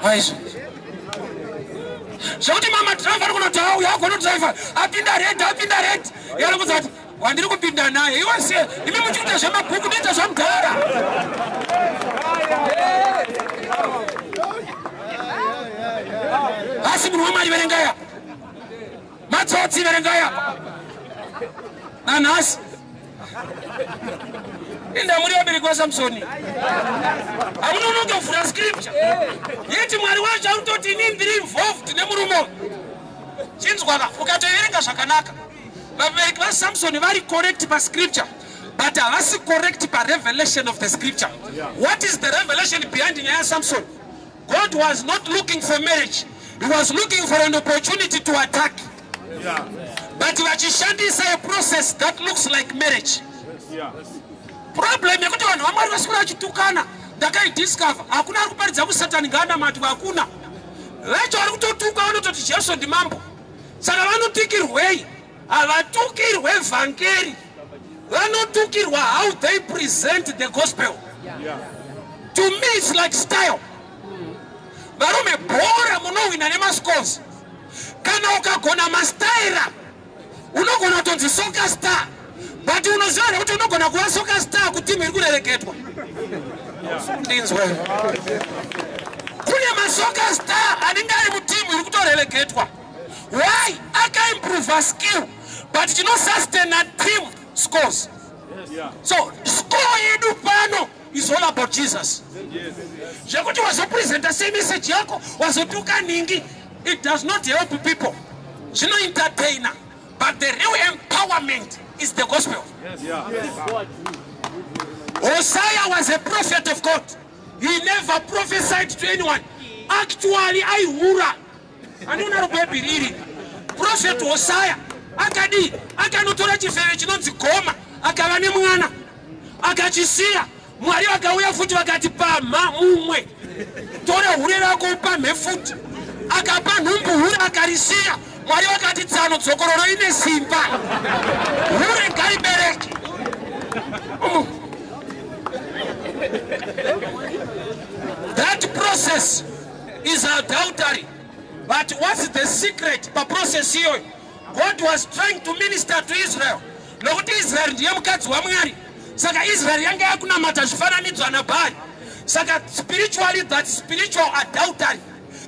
Aizvo zvekuti mama dhiraivha ari kunoti, "Auya agonodhiraivha, apinda red, apinda red." Yarikudza kuti wandiri kupinda naye iwe se imi muchiita zvemabhuku, noita zvamudhara. Asi munhu waMwari, verengaya matsotsi, verengaya nanhasi. Inda muri vabereki vaSamsoni, hamunonongovhura scripture yeti Mwari wacho ari kutoti, "Ini ndiri involved nemurume uyu." Chinzwaka, ukatoverenga zvakanaka, vabereki vaSamsoni vari correct pascripture, but havasi correct parevelation of the scripture. What is the revelation behind nyaya yaSamson? God was not looking for marriage. He was looking for an opportunity to attack, but vachishandisa a process that looks like marriage. Problem yekuti vanhu vaMwari vaswera vachitukana, ndakaidiscover, hakuna ari kuparidza kusatani ngaanamatwa. Hakuna vacho vari kutotuka, vanototi Jesu ndimambo. Saka vanotukirwei? Havatukirwe vhangeri, vanotukirwa how they present the gospel. To me it's like style. Varume, bhora munohwina nemascores. Kana ukagona mastaira, unogona kutonzi soccer star. But unoziva here kuti unogona kuva soccer star kutimu iri kurereketwa? Ndinzwe, kune masoccer star anenge ari mutimu iri kutorereketwa. Why? Akaimprova skill, but chinosustaina team, scores. So score yedu pano is all about Jesus. Zvekuti wazopresenta sei message yako, wazotuka ningi, it does not help people. Zvinoentertaina, but the real empowerment is the gospel. Hosea was a prophet of God. He never prophesied to anyone. Actually aihura. Handionaro Bhaibheri iri. Prophet Hosaya akadii? Akanotora chifeve chinonzi Goma, akava nemwana, akachisiya. Mwari vakauya futi vakati, pamha mumwe, tora hure rako upamhe futi. Akapa nhumbu hure, akarisiya. Mwari vakati, tsano, dzokororo ine simba, hure ngaibereke. That process is adultery, but what's the secret paprocess iyoyo? God was trying to minister to Israel, nokuti Israel ndiye mukadzi waMwari. Saka Israel yanga yakunamata zvifananidzo naBhari. Saka spiritually, that spiritual adultery.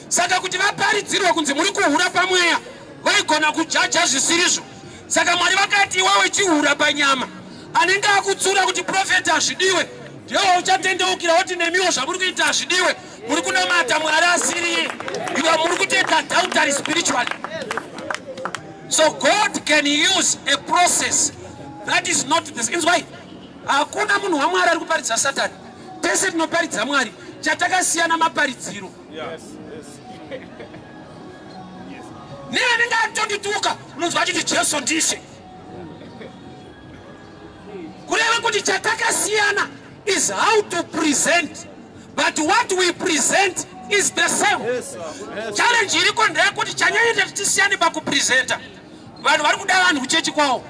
Saka kuti vaparidzirwe kunzi muri kuhura pamweya, vaigona kujaja zvisirizvo. Saka Mwari vakati, iwewe chihura panyama, anenge akutsura kuti prophet hazvidiwe, ndiwe uchatendeukira woti nemiwo zvamuri kuita hazvidiwe, muri kunamata Mwari asiriye, iwe muri kutoita adultery spiritually. So God can use a process that is not this. Inzwai, hakuna munhu waMwari ari kuparidza Satani. Tese tinoparidza Mwari, chatakasiyana maparidziro. Neanenge atondituka, unonzwa achiti Jesu ndishe. Kureva kuti chatakasiyana is how to present, but what we present is the same. Challenge iriko ndeyekuti chanyanyoita kuti tisiyane pakupresenta, vanhu vari kuda vanhu kuchechi kwavo.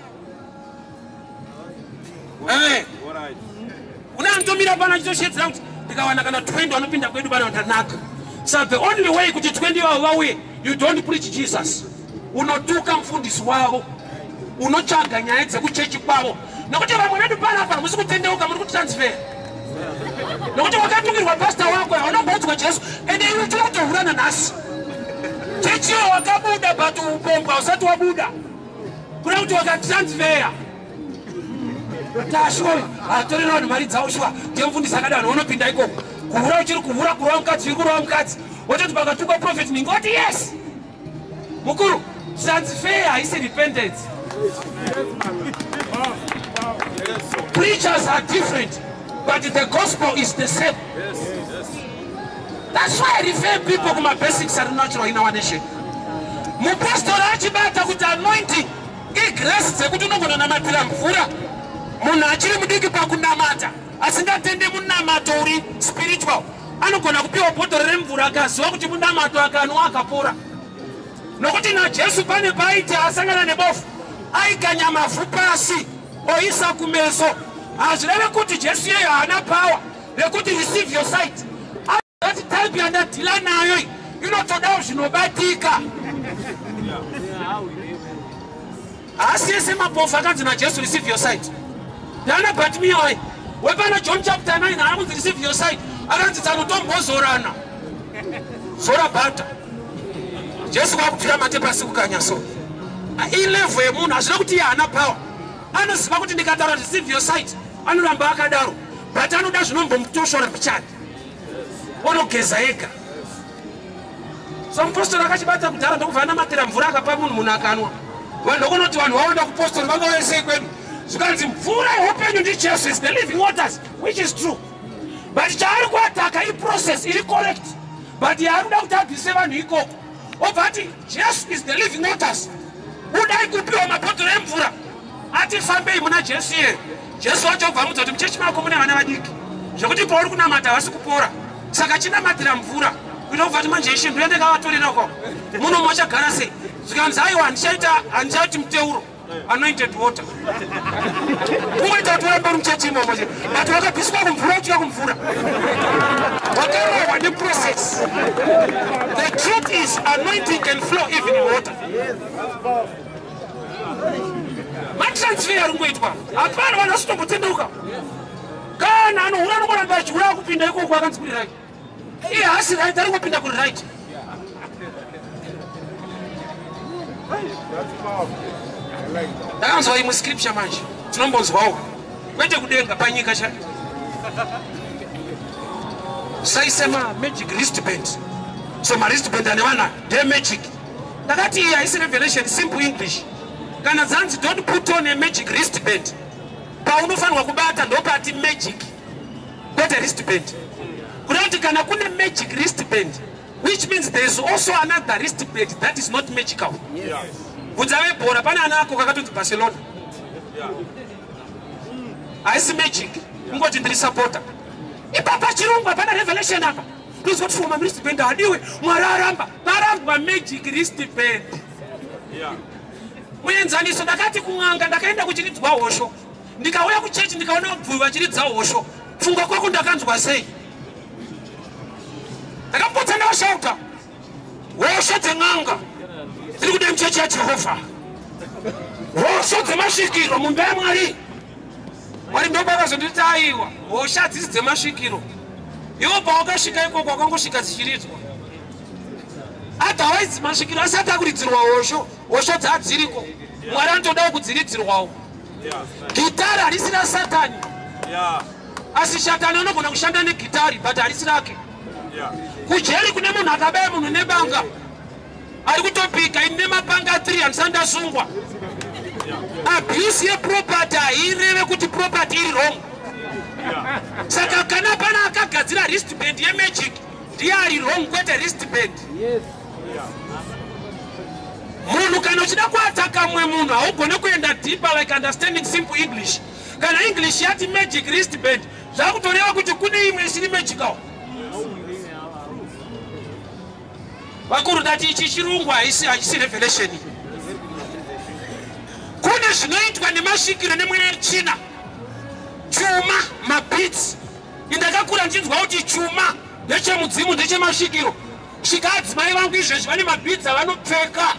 Une anotomira pano achitoshedzera kuti ndikawana kana 20 vanopinda kwedu pano, ndanaka. So the only way kuti 20 vavo vauye, you don't preach Jesus, unotuka mufundisi wavo, unotsvaga nyaya dzekuchechi kwavo. Nokuti vamwe vedu panapa hamusi kutendeuka, muri kutransfer, nokuti wakatukirwa pasta wako, haunamboudzwa Jesu, ende iwe tiri kutohurana nhasi. Chechiyo wakabuda, but upombwa usati wabuda, kuda kuti wakatransfer. Tashuwa atorera vanhu mari dzavo, shuwa ndiye mufundisi akada, vanhu vanopinda ikoko. Kuhura uchiri kuhura, kurova mukadzi uri kurova mukadzi, wototi pakatukwa prophet ningoti yes. Mukuru, transfer haisi repentance. Preachers are different, but the gospel is the same. That's why I refer people kumabasics ari natural in our nation. Mupostori achibata kuti anointing igrace dzekuti unogona namatira mvura, munhu achiri mudiki pakunamata, asingatende munamato uri spiritual, anogona kupiwa bhodhoro remvura akaziva kuti munamato, akanwa akapora. Nokuti naJesu pane paaiti asangana nebofu, aikanya mavhu pasi oisa kumeso. Hazvireve kuti Jesu iyeyo haana power rekuti receive your sight. Ati type yandadeala nayo iyi inotodawo zvinobatika. Haasi ese mapofu akanzi naJesu receive your sight. Ndana Bartimaeus wepana John chapter 9 haana kunzi receive your sight, akanzi tsanotombozorana, zora bhata. Jesu kwakupfira mate pasi, kukanya. So ilevel yemunhu, hazvina kuti iye haana power. Anoziva kuti ndikataura receive your sight, anoramba akadaro, but anoda zvinombomutoshora pichani, onogeza ega. So mupostori akachibata kudhara, ndokubva anamatira mvura, akapa munhu, munhu akanwa. Vanhu ndokunoti vanhu vaenda kupostori, vangauye sei kwedu? Zvikanzi mvura yeupenyu ndiJesu, is the living waters, which is true, but chaari kuattacka iprocess iri correct, but yaari kuda kuti abvise vanhu ikoko, obva ati Jesu is the living waters, budai kupiwa mabhodhoro emvura, ati fambei muna Jesu iyeyo. Jesu wacho obva amudza kuti muchechi mako mune vana vadiki zvekuti pauri kunamata havasi kupora, saka chinamatira mvura. Kuita kubva ati manje ishe, ndoende kavatorera uko, muno machagara sei? Zvikanzi aiwa, handichaita, handichaiti muteuro, anointed water. Kungoita kuti urambe uri muchechi imomo, but wakabviswa kumvura uchida kumvura, wakarohwa neprocess. The truth is, anointing can flow even in water. Matransfer ari kungoitwa, hapana vanhu vasitombotendeuka. Kana anohura anongoramba achihura, kupinda ikoko akanzi kuri right, iye haasi right, ari ngopinda kuri right. Ndakanzwa imwe scripture manje, tinombonzwawo kwete kudenga, panyika chaiyo. Saise magic wristband. So mawristband ane vana ndemagic. Ndakati iyi haisi revelation, simple English. Kana dzanzi don't put on a magic wristband, paunofanirwa kubata ndopati magic, kwete wristband. Kuda kuti kana kune magic wristband, Which means there is also another wristband that is not magical. Bvunza vebhora, pane ana ako kakatonzi Barcelona. Haisi magic, kungoti ndiri supporter. Ipapa chirungu hapana revelation apa. Ndozwa kuti foma wristband hadiwe, Mwari aramba. Parambwa magic wristband. Muenzaniso, ndakati kun'anga ndakaenda kuchiridzwa hosho, ndikauya kuchechi ndikaona vabvuvi vachiridza hosho. Pfungwa kwako ndakanzwa sei? Ndakapotsa ndakashauta, hosho dzen'anga dziri kuda muchechi yaJehovha, hosho dzemasvikiro mumba yaMwari. Mwari ndobakazonditi aiwa, hosha hadzisi dzemasvikiro. Iwo pawakasvika ikoko wakangosvika dzichiridzwa. Otherwise masvikiro asati akuridzirwa hosho, hosho dzadziriko. Mwari anotodawo kudziridzirwawo. Gitari harisi raSatani, asi Satani anogona kushanda negitari, but harisi rake. Kujeri kune munhu akabaya munhu nebanga, ari kutopika, ini nemapanga 3 handisati ndasungwa. Abuse yeproperty haireve kuti property iri wrong. Saka kana pana akagadzira wristband yemagic, ndiye ari wrong, kwete wristband. Munhu kana uchida kuataka mumwe munhu, haugone kuenda deeper like understanding simple English. Kana English yati magic wristband, zvakutoreva kuti kune imwe isiri magical. Vakuru, ndati ichi chirungu haisi, hachisi revelation. Kune zvinoitwa nemasvikiro nemweya yechina, chuma, mabeads. Indakakura ndichinzwa kuti chuma ndechemudzimu, ndechemasvikiro. Svika adzimai vangu izvezvi vane mabeads avanopfeka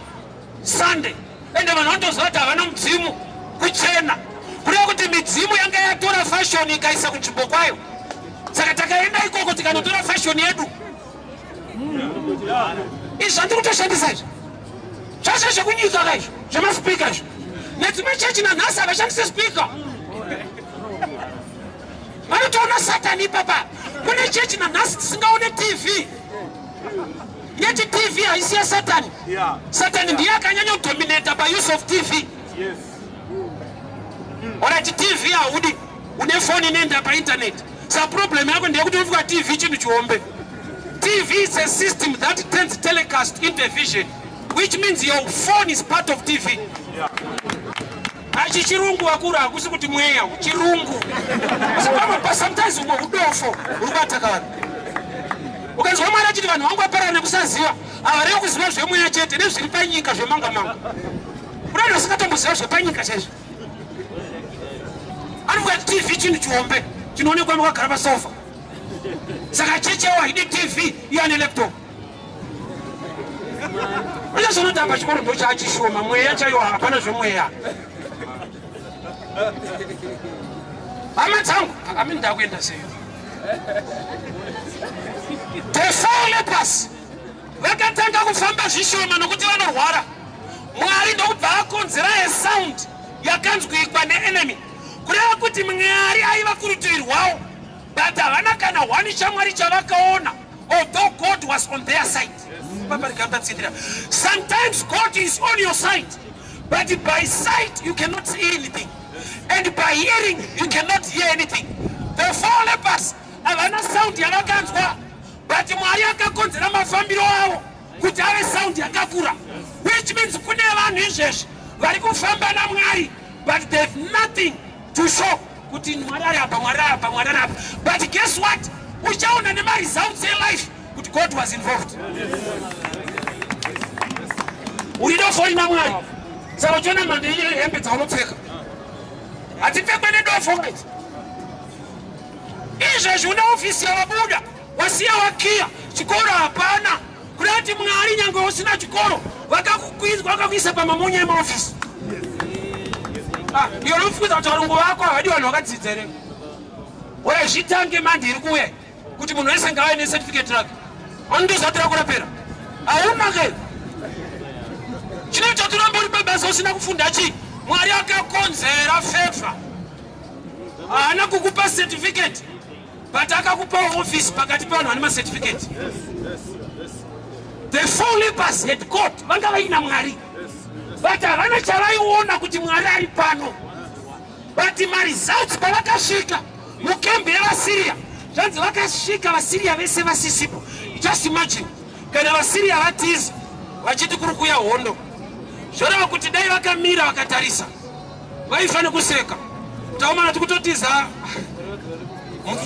Sunday, ende vanhu vanotoziva kuti havana mudzimu. Kuchena kureva kuti midzimu yanga yatora fashion ikaisa kunzvimbo kwayo. Saka takaenda ikoko tikanotora fashion yedu. Izvi zvandiri kutoshandisa izvi zvazvo zvekunyika ka, izvo zvemaspeaker izvo. Nedzimwe chechi nanhasi havashandisi speaker, vanotoona Satani ipapa. Kune chechi nanhasi tisingaone TV, yeti TV haisi yaSatani. Satani ndiye akanyanya kudominata pause of TV. Alright, TV haudi, une foni inoenda painternet. Sa problem yako ndeyekuti unofunga TV chinhu chihombe. TV is a system that turns telecast into a vision, which means your phone is part of TV. Achi chirungu, vakuru, hakusi kuti mweya chirungu. Asi pamwe pa sometimes umwe udofo uri kuataka vanhu. Ukanzwa Mwari achiti vanhu vangu vaparara nekusaziva, havarevi kuziva zvemweya chete, nezviri panyika zvemanga manga. Kuna vanhu vasingatomboziva zvepanyika chaizvo. Anofunga TV chinhu chihombe chinoonekwa makagara pasofa. Saka chechewo haidi TV, iye ane laptop. Uchazonotamba chikoro ndochaachishoma, mweya chaiwo hapana zvemweya. Hama dzangu, amini, ndakuenda sei? The four lepers vakatanga kufamba zvishoma nokuti vanorwara. Mwari ndokubva akonzera yesound yakanzwikwa neenemy, kureva kuti Mwari aiva kurutivi rwavo, but havana kana hwani chaMwari chavakaona, although God was on their side. Papa, rikatatsindira. Sometimes God is on your side, but by sight you cannot see anything, and by hearing you cannot hear anything. The four lepers havana sound yavakanzwa, but Mwari akakonzera mafambiro avo kuti ave sound yakakura, which means kune vanhu izvezvi vari kufamba naMwari, but they've nothing to show kuti Mwari ari apa, Mwari ari apa, Mwari ari apa. But guess what? Uchaona nemaresults elife kuti God was involved. Uri dofo rina Mwari, saka uchiona mhando yehembe dzaunopfeka hatipfekwe nedofo kaiti. Izvezvi une ofisi yawabuda, wasiya wakiya, chikoro hapana, kuda kuti Mwari nyange usina chikoro vakakuisa pamamonya emaofisi. Iyo unofukiza kuti varungu vako havadi vanhu vakadzidza here? Ora zvitange mandi iri kuuya kuti munhu wese ngave necertificate rake. Anondozati rakurapera hauna ke. Chinoita kuti urambe uri pabasa usina kufunda chii? Mwari akakonzera favor. Haana kukupa certificate, but akakupa office pakati pevanhu vane macertificate. The four lepers had God, vanga vaina Mwari, but havana chavaiona kuti Mwari ari pano. But maresults, pavakasvika mukembi yevaSiriya, zvanzi vakasvika vaSiriya vese vasisipo. Just imagine. Kana vaSyria vatiza vachiti kuri kuuya hondo, zvoreva kuti dai vakamira vakatarisa, vaifanira kuseka kuti aomana tikutotiza,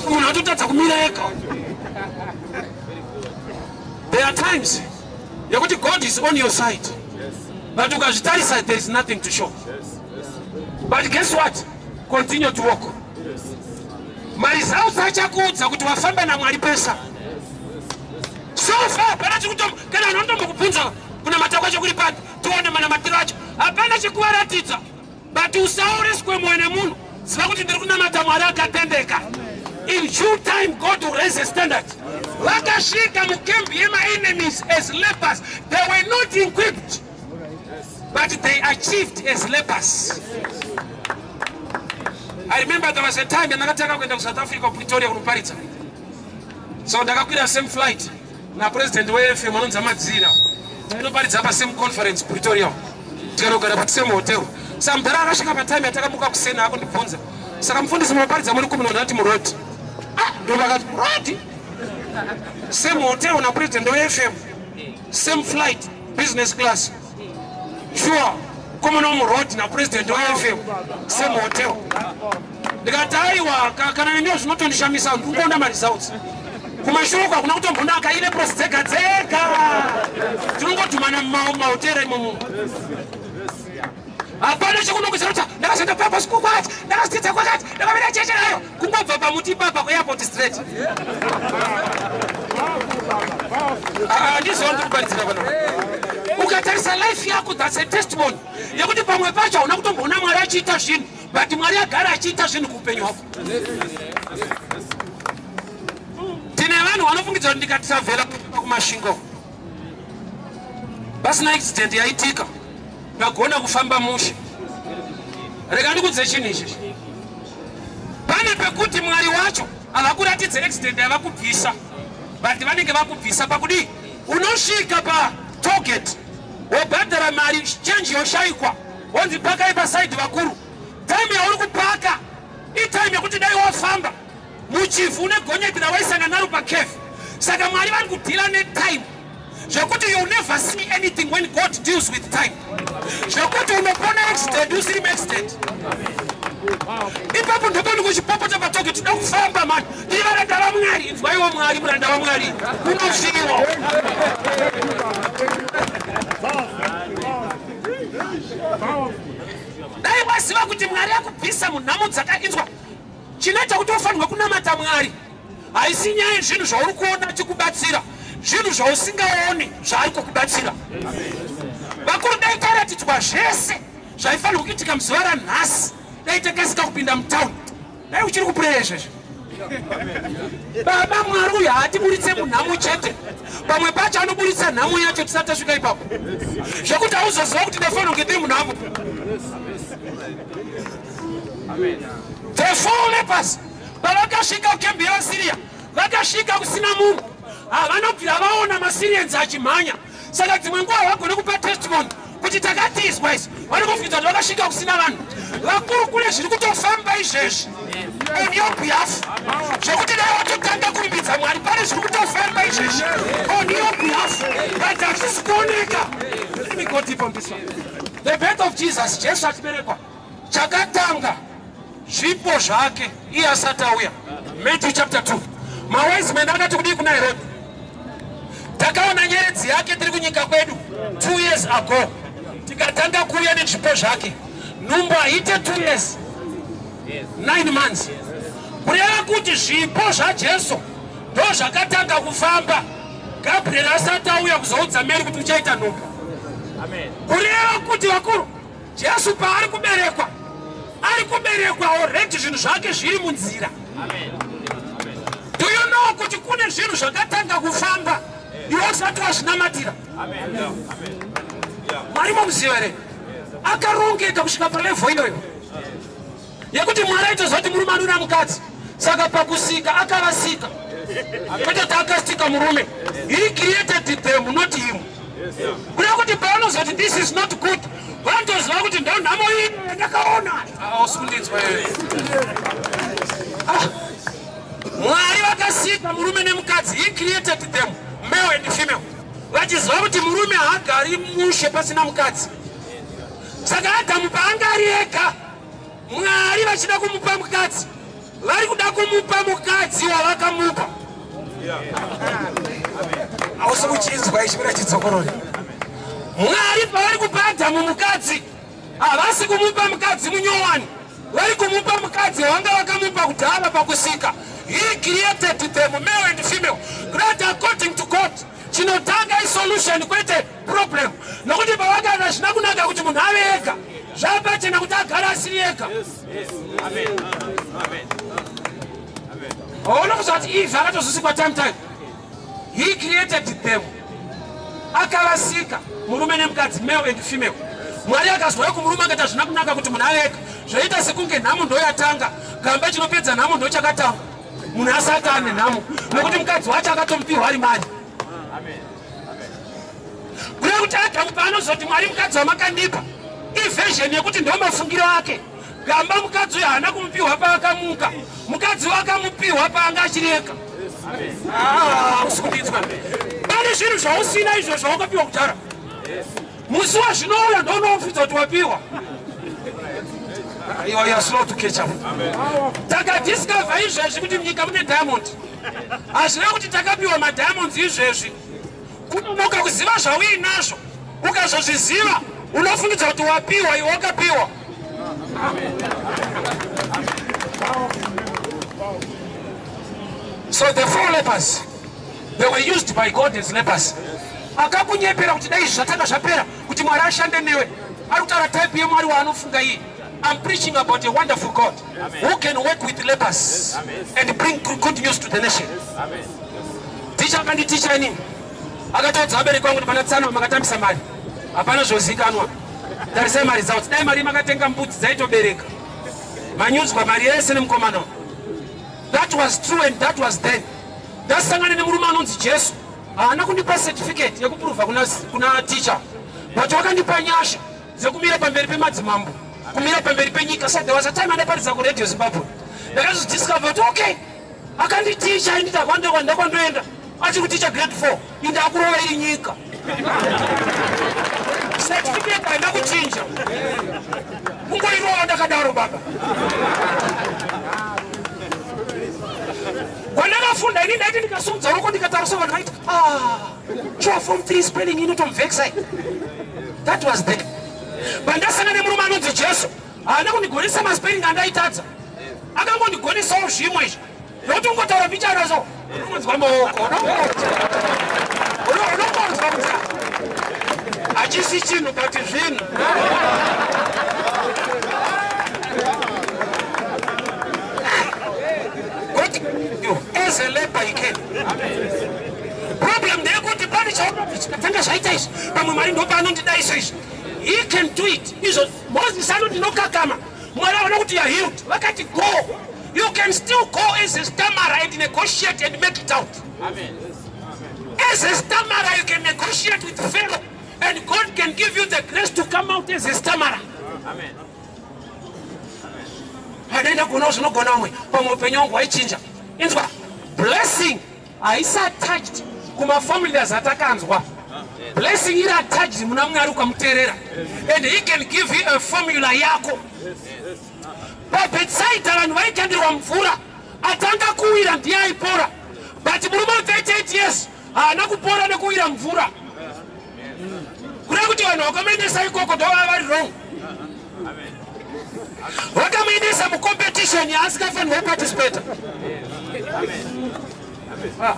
munhu atotadza kumira ega. There are times yekuti God is on your side, but ukazvitarisa, there is nothing to show. But guess what? Continue to walk. Maresults achakuudza kuti wafamba naMwari pesa. So far hapana chikutom kana vanhu vanotombokubvunza kunamata kwacho kuri papi, tione manamatiro acho, hapana chekuvaratidza. But usaoreswe mwoyo nemunhu. Ziva kuti ndiri kunamata Mwari akatendeka. In due time God will raise a standard. Vakasvika mucamp yemaenemies as lepers. They were not equipped, but they achieved as lepers. I remember there was a time yandakatanga kuenda kuSouth Africa, kuPretoria, kunoparidza. So ndakakwira same flight napresident weFM anonzi Amadzira. Tainoparidza pasame conference Pretoria, tikanogara pasame hotel. Saka mudhara akasvika patime yatakamuka kusena, akundibvunza, "Saka mufundisi, munoparidza muri kumi?" Ndati, "Muroad." Ah, ndo vakati, "Road? Same hotel napresident weFM, same flight, business class, sure komana muroad napresident weFM, same hotel?" Ndikati, "Aiwa, kana neniwo zvinotondishamisa. Ndikuona maresults. Kumashure uko hakuna kutombonaka, ileprosy dzega dzega, tinongodhumana mumahotera imomo. Hapana chekunongedzera kuti ndakazoenda papa siku kwakati, ndakazitidza kwakati, ndakamira cheche." Ayo kungobva pamuti ipapa kuairport straight. Handiziva ndiri kuparidzira pana. Ukatarisa life yako, that's a testimony yekuti pamwe pacho hauna kutomboona Mwari achiita zvinhu, but Mwari agara achiita zvinhu kuupenyu hwako. Tine vanhu vanofungidza kuti ndikatravhela kuMasvingo pasina accident yaitika, ndagona kufamba mushe. Rega ndikudze chinhu ichichi. Pane pekuti Mwari wacho havakuratidze accident yavakubvisa, but vanenge vakubvisa pakudii? Unosvika patollgate, wobhadhara mari, change yoshayikwa, wonzi pakai paside. Vakuru, time yauri kupaka itime yekuti dai wafamba muchivhu une gonyeti rawaisanga naro pacurve. Saka Mwari vari kudhila netime, zvekuti you never see anything when God deals with time, zvekuti unopona accident usiri muaccident. Ipapo ndopani kuchipopota patollgate, "Tida kufamba mani, tiri varanda vaMwari." Inzwaiwo Mwari, muranda waMwari unosviwa. Dai waziva kuti Mwari akubvisa munhamo dzakainzwa. Chinoita kuti ufanirwe kunamata Mwari haisi nyaya yezvinhu zvauri kuona chikubatsira, zvinhu zvausingaoni zvaari kukubatsira. Vakuru, dai taratidzwa zvese zvaifanirwa kuitika muzuva ranhasi, dai takasika kupinda mutauni, dai uchiri kupureya izvezvi. Baba, Mwari uyu haatiburitse munhamo chete, pamwe pacho anoburitsa nhamo yacho tisati tasvika ipapo, zvekuti hauzoziva kuti ndafanira kunge ndiri munhamo. The four lepers pavakasvika kucamp yevaSyria, vakasvika kusina munhu. Havanobvira vaona maSyrians achimhanya. Saka dzimwe nguva havagone kupa testimony kuti takatizwa isi. Vanongobvunza kuti vakasvika kusina vanhu. Vakuru, kune zviri kutofamba izvezvi on your behalf, zvekuti dai watotanga kurumbidza Mwari. Pane zviri kutofamba izvezvi on your behalf, but hazvisi kuoneka. Let me go deep on this one. The birth of Jesus, Jesu achiberekwa, chakatanga zvipo zvake iye asati auya. Matthew chapter 2, mawise men akati kudii kuna Herod? "Takaona nyeredzi yake tiri kunyika kwedu 2 years ago, tikatanga kuuya nezvipo zvake." Nhumbu haite 2 years 9 months. Kureva kuti zvipo zvaJesu ndo zvakatanga kufamba Gabriel asati auya kuzoudza Mary kuti uchaita nhumbu. Kureva kuti, vakuru, Jesu paari kuberekwa, ari kuberekwa already zvinhu zvake zviri munzira. Do you know kuti kune zvinhu zvakatanga kufamba iwe usati wazvinamatira? Mwari momuziva here? Akarongeka kusvika palevel iyoyo yekuti Mwari aitoziva kuti murume anoda mukadzi. Saka pakusika akavasika, kwete kuti akasika murume. He created them, not him. Kureva kuti paanozoti, "This is not good," vanotoziva kuti ndo nhamo iyi yandakaona. Ausundinzwa. Mwari vakasika murume nemukadzi. He created them male and female. Vachiziva kuti murume haagari mushe pasina mukadzi. Saka Adhamu paanga ari ega, Mwari vachida kumupa mukadzi, vari kuda kumupa mukadzi wavakamupa. Hausi kuchinzwa ichimira chidzokorori. Mwari pavari kupa Adhamu mukadzi, havasi kumupa mukadzi munyowani, vari kumupa mukadzi wavanga vakamupa kudhara pakusika. He created them male and female. That according to God, chinotanga isolution kwete problem. Nokuti pavakati hazvina kunaka kuti munhu ave ega, zvapachena kuti agare asiri ega. Haona kuzoti Eve akatozosikwa time time. He created them, akavasika murume nemukadzi, male and female. Mwari akazouya kumurume akati hazvina kunaka kuti munhu ave ega. Zvaita sekunge nhamo ndoyatanga, gamba chinopedza nhamo ndochakatanga munhu asati ane nhamo, nokuti mukadzi wacho akatomupiwa ari mari. Kureva kuti Adhamu paanozoti Mwari mukadzi wamakandipa, iversion yekuti ndo mafungiro ake. Gamba mukadzi uyo haana kumupiwa paakamuka, mukadzi wakamupiwa paanga achiri ega. Usi kundinzwa? Pane zvinhu zvausina izvo zvawakapiwa kudhara. Musi wazvinouya ndounofidza kuti wapiwa. You are slow to catch up. Takadiscover izvezvi kuti munyika mune diamond. Hazvina kuti takapiwa madiamonds izvezvi. Kunonoka kuziva zvauinazvo, ukazozviziva unofungidza kuti wapiwa, iwe wakapiwa. So the four lepers, they were used by God as lepers. Akakunyepera kuti dai zvatanga zvapera kuti Mwari ashande newe. Ari kutaura type yeMwari waanofunga iye. I'm preaching about a wonderful God who can work with lepers and bring good news to the nation. Ticha akanditicha inini, akataudza vabereki vangu kuti pana tsano makatambisa mari, hapana zvozikanwa. Tarisai mari dzavo, dai mari makatenga mbudzi dzaitobereka, manyudzwa mari yese nemukomana. That was true and that was then. Ndasangana nemurume anonzi Jesu, haana kundipa certificate yekuprova kuna teacher, but wakandipa nyasha dzekumira pamberi pemadzimambo, kumira pamberi penyika. So there was a time andaparidza kuRadio Zimbabwe, ndakazodiscover kuti okay, akanditicha ini ndakwandoenda achiri kuticha grade 4, indakurova iri nyika. Certificate haina kuchinja, kungoirova ndakadaro baba. Kwandakafunda ini ndaiti ndikasumudza ruoko ndikatarisa vanhu vaiti, ah, sure, form 3 spelling inotomuvhexai. That was then. Pandasangana nemurume anonzi Jesu, haana kundigonesa maspelling andaitadza, akangondigonisawo zvimwe izvi nokuti ungotaura mbichana so unongonzwa maoko, unongonzwa kuti hachisi chinhu but zvinhu. God, as a leper he came. Problem ndeyekuti pane chaunoti chikatanga zvaita izvi, pamwe Mwari ndopaanondidaiso izvi. He can do it. Izvo Moses anoti ndinokakama, Mwari aona kuti you are healed, vakati go. You can still go as a stammerer and negotiate and make it out. Amen. As a stammerer you can negotiate with Pharaoh and God can give you the grace to come out as a stammerer. Amen. Adaenda kuonawo zvinogona umwe, pamwe upenyu wangu waichinja. Inzwa, blessing haisi attached kumaformulas atakanzwa. Blessing iri attached muna Mwari ukamuteerera, and he can give you a formula yako. PaBetsaida vanhu vaikandirwa mvura, atanga kuwira ndiye aipora, but murume we38 years haana kupora nekuwira mvura. Kureva kuti vanhu vakamuendesa ikoko ndovava vari wrong, vakamuendesa mucompetition yaasingafanirwa kuparticipata.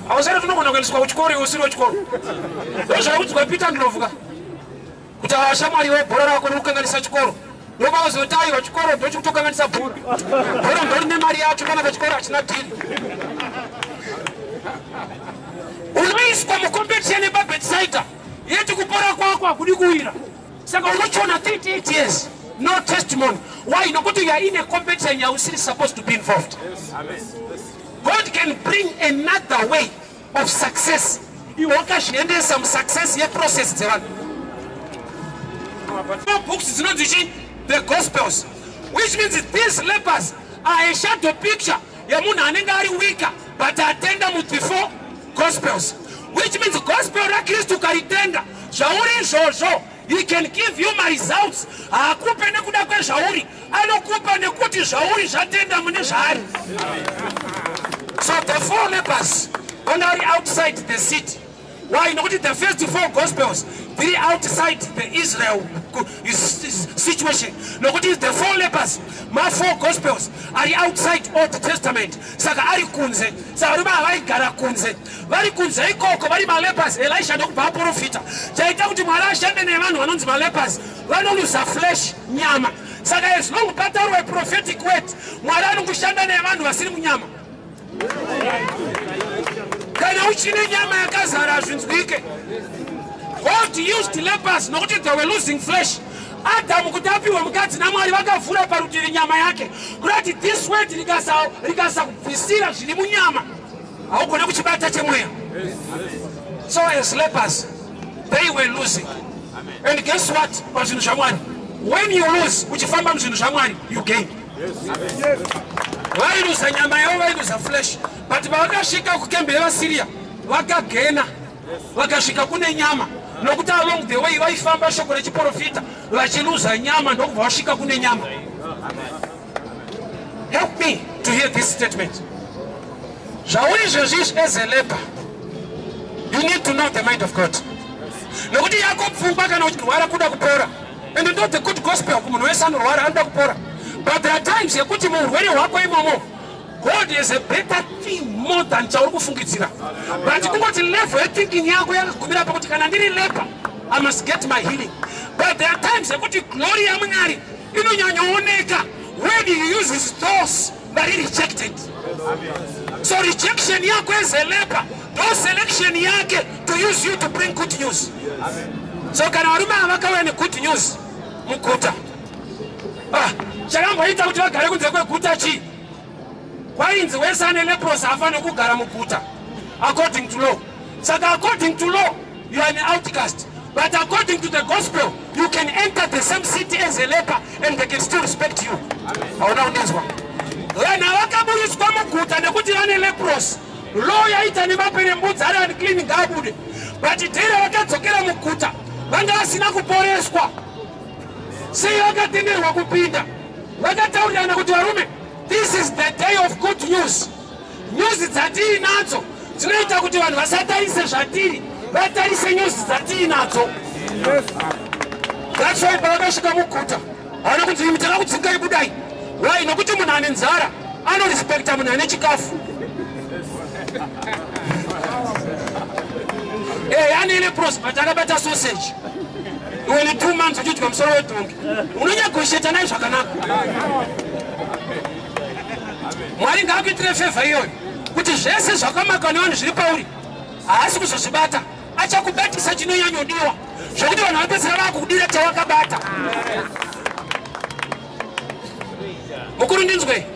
Hausati tinogona kuendeswa kuchikoro iwe usiri wechikoro. Ndozvakudzwa Peter Ndlovu ka kuti ashamwari webhora rako rikukanganisa chikoro, ndopauzoti aiwa, chikoro ndochikutokanganisa bhora, bhora ndorine mari yacho, kana pachikoro hachina dhiri. Unoiswa mucompetition yepaBetsaida yeti kupora kwako hakudi kuwira, saka unochiona 38 years no testimony. Why? Nokuti you are in a competition yausiri supposed to be involved. God can bring another way of success, iwe wakazviendesa musuccess yeprocess dzevanhu. Four books dzinonzi chi the Gospels, which means these lepers are a shadow picture yemunhu anenge ari weaker but atenda mu the four Gospels. Which means gospel raKristu ukaritenda, zvauri izvozvo, he can give you maresults. Haakupe nekuda kwezvauri, anokupa nekuti zvauri zvatenda mune zvaari. So the four lepers vanga vari outside the city. Why? Nokuti the first four gospels dziri outside the Israel situation, nokuti the four lepers, ma-four gospels ari outside Old Testament, saka ari kunze. Saka varume ava vaigara kunze, vari kunze ikoko, vari malepers. Elisha ndokubva aprofita. Chaita kuti Mwari ashande nevanhu vanonzi malepers, vanoluza flesh, nyama. Saka as long pataurwa prophetic word, Mwari anongoshanda nevanhu vasiri munyama. Kana uchine nyama yakazara, hazvinzwike. God used lepers nokuti they were losing flesh. Adamu kuti apiwe mukadzi naMwari, vakavhura parutivi nyama yake, kurati this word rikasakubvisira zviri munyama, haugone kuchibata chemweya. So as lepers they were losing, and guess what? Pazvinhu zvaMwari, when you lose uchifamba muzvinhu zvaMwari, you gain. Vailuza nyama yavo, vailuza flesh, but pavakasvika kukembe yevaSiriya, vakagena, vakasvika kune nyama, nokuti along the way vaifamba shoko rechiprofita vachiluza nyama, ndokubva vasvika kune nyama. Help me to hear this statement. Zvauri izvezvizvi, as a leper you need to know the mind of God, nokuti yako pfungwa kana uchirwara kuda kupora, and ndo the good gospel kumunhu wese anorwara anoda kupora. But there are times yekuti muurwere hwako imomo, God is a better thing more than chauri kufungidzira, but kungoti level yethinking yako yakagumira pakuti kana ndiri leper, I must get my healing. But there are times yekuti glory yaMwari inonyanyooneka when he uses those vari rejected. So rejection yako as a leper ndo selection yake to use you to bring good news. So kana varume ava vakauya negood news muguta, ah, chakamboita kuti vagare kunze kweguta chii? Kwainzi wese ane leprosy haafaniri kugara muguta according to law. Saka according to law you are an outcast, but according to the gospel you can enter the same city as a leper and they can still respect you. Hauna kundinzwa. Vanhu vakaburitswa muguta nekuti vane leprosy, law yaita nemaperembudzi, ari unclean, ngaabude. But day ravakadzokera muguta, vanga vasina kuporeswa. Sei vakatenderwa kupinda? Vakataurirana kuti, "Varume, this is the day of good news. News dzatiinadzo dzinoita kuti vanhu vasatarise zvatiri, vatarise news dzatiinadzo." That's why pavakasvika muguta, havana kunzi, "Imi, takakudzingai, budai." Why? Nokuti munhu ane nzara anorespekta munhu ane chikafu. Ane leprosy but akabata sausage. Iwe ne 2 months uchidya musoro wedhongi, unonyagosheta naye zvakanaka. Mwari ngaakuitire favour iyoyo, kuti zvese zvakamaka nevanhu zviri pauri haasi kuzozvibata, achakubatisa chinonyanyodiwa, zvokuti vanhu vapedzera vaakukudira chawakabata. Mukuru, ndinzwe.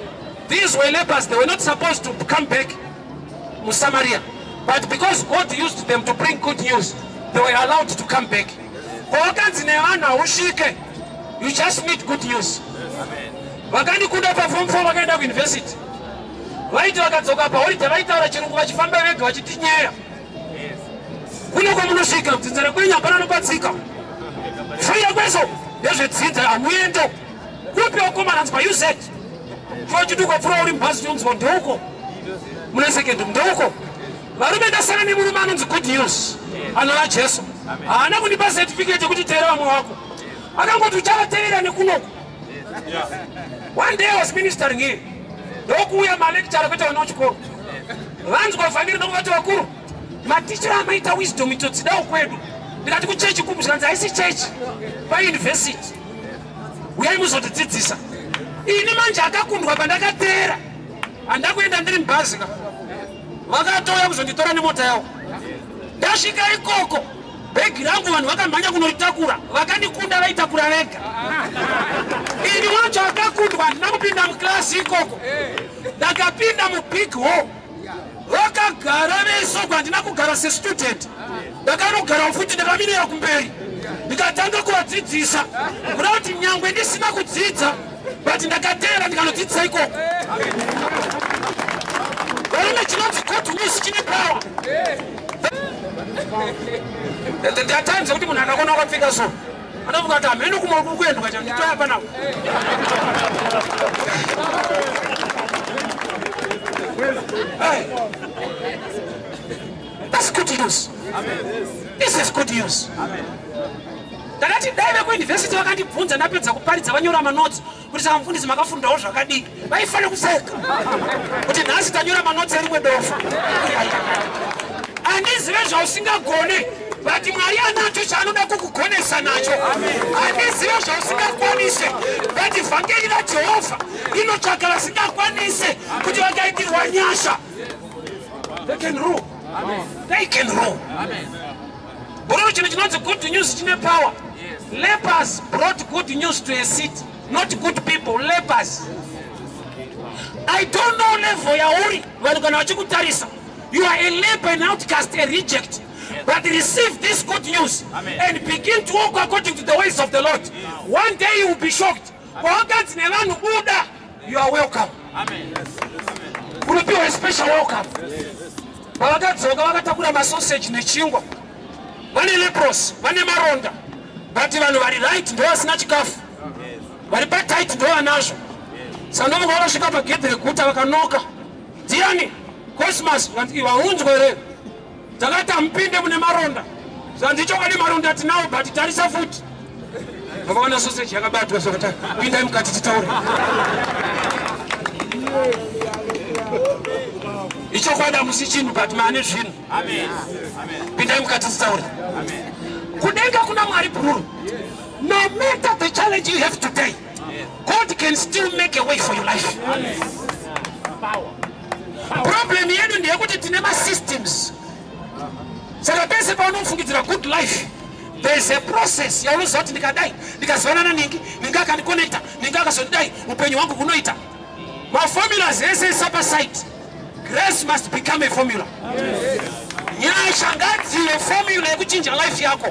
These were lepers. They were not supposed to come back muSamaria, but because God used them to bring good news, they were allowed to come back. Kwawakanzi nevanhu hausvike, you just need good news. Vakandikunda paform 4 vakaenda kuuniversity, vaiti vakadzoka paholiday vaitaura chirungu vachifamba vega vachitinyeya. Kuno kwamunosvika, dzinza rekwenyu hapana nopatsika, fuira kweso ndezvedzinza, hamuendo kupi. Wakomana nzwa UZ chiti ukapfuura uri mubhazi, unonzwa ndeuko mune second, ndeuko. Varume, ndasara nemurume anonzi Good News, anova Jesu. Haana kundipa certificate yekuti teera vamwe wako, akangoti uchavatevera nekunoku. One day I was ministering here, ndokuuya malecturer kuita vana vechikoro, vanzwa vhangeri, ndokuvati, "Vakuru, matichera amaita wisdom idzo dzidawo kwedu." Ndikati, "Kuchechi kupi?" Zvikanzi, "Haisi chechi, pauniversity, uyai muzotidzidzisa." Ini manje akakundwa pandakateera, handakuenda ndiri mubhazi ka, vakatouya kuzonditora nemota yavo. Ndasvika ikoko, bhegi rangu vanhu vakamhanya kunoritakura, vakandikunda vaitakura vega. Ini wacho akakundwa handina kupinda muklasi ikoko, ndakapinda mubig hall, vakagara vesoko. Handina kugara sestudent, ndakanogara futi ndakamirira kumberi, ndikatanga kuvadzidzisa, kuda kuti nyangwe ndisina kudzidza, but ndakateera ndikanodzidzisa ikoko. Varume, chinonzi good news chine power. There are times ekuti munhu akakona wakapfeka so anofunga kuti hameno kumwe kuri kuendwa cha nditoya panapa. Hey. That's good news. This is good news. Ndakati dai vekuyunivhesiti vakandibvunza ndapedza kuparidza vanyora manotsi kuti saka mufundisi makafundawo zvakadii, vaifanira kuseka kuti nhasi tanyora manotsi erimwe dofo. Handizive zvausingagone, but Mwari anacho chaanoda kukugonesa nacho. Handizive zvausingakwanise, but vhangeri raJehovha rinotsvaka vasingakwanise kuti vakaitirwa nyasha, they can rule, they can rule. Bhururu, chinhu chinonzi good news chine power. Lepers brought good news to a city, not good people, lepers. I don't know level yauri. Vanhu kana vachikutarisa, you are a leper, an outcast, a reject, but receive this good news and begin to walk according to the ways of the Lord. One day you will be shocked. Kwawakanzi nevanhu buda, you are welcome. Unopiwa a special welcome. Pavakadzoka vakatakura masoseji nechingwa, vane leprosy, vane maronda, but vanhu vari right ndo vasina chikafu, vari patight ndo vanazvo. Saka ndomuka vakasvika pagedhi reguta, vakanoka. "Ndiani?" "Cosmas." "Vaunzwa here? Takati hamupinde, mune maronda." "Zvandichokwadi, maronda tinawo, but tarisa futi." Vakaona soseji yakabatwa, saka "Pindai mukati titaure." Ichokwadi hamusi chinhu, but maane zvinhu. Pindai mukati titaure. Kudenga kuna Mwari, bhururu. No matter the challenge you have today, God can still make a way for your life. Problem yedu ndeyekuti tine masystems, saka pese paunofungidzira good life, there is a process yaunoziva kuti ndikadai, ndikazivana naningi, ningi akandiconnecta, ningi akazondidai, upenyu hwangu hunoita. Maformulas ese sapasite. Grace must become a formula. Nyasha ngadzive formula yekuchinja life yako,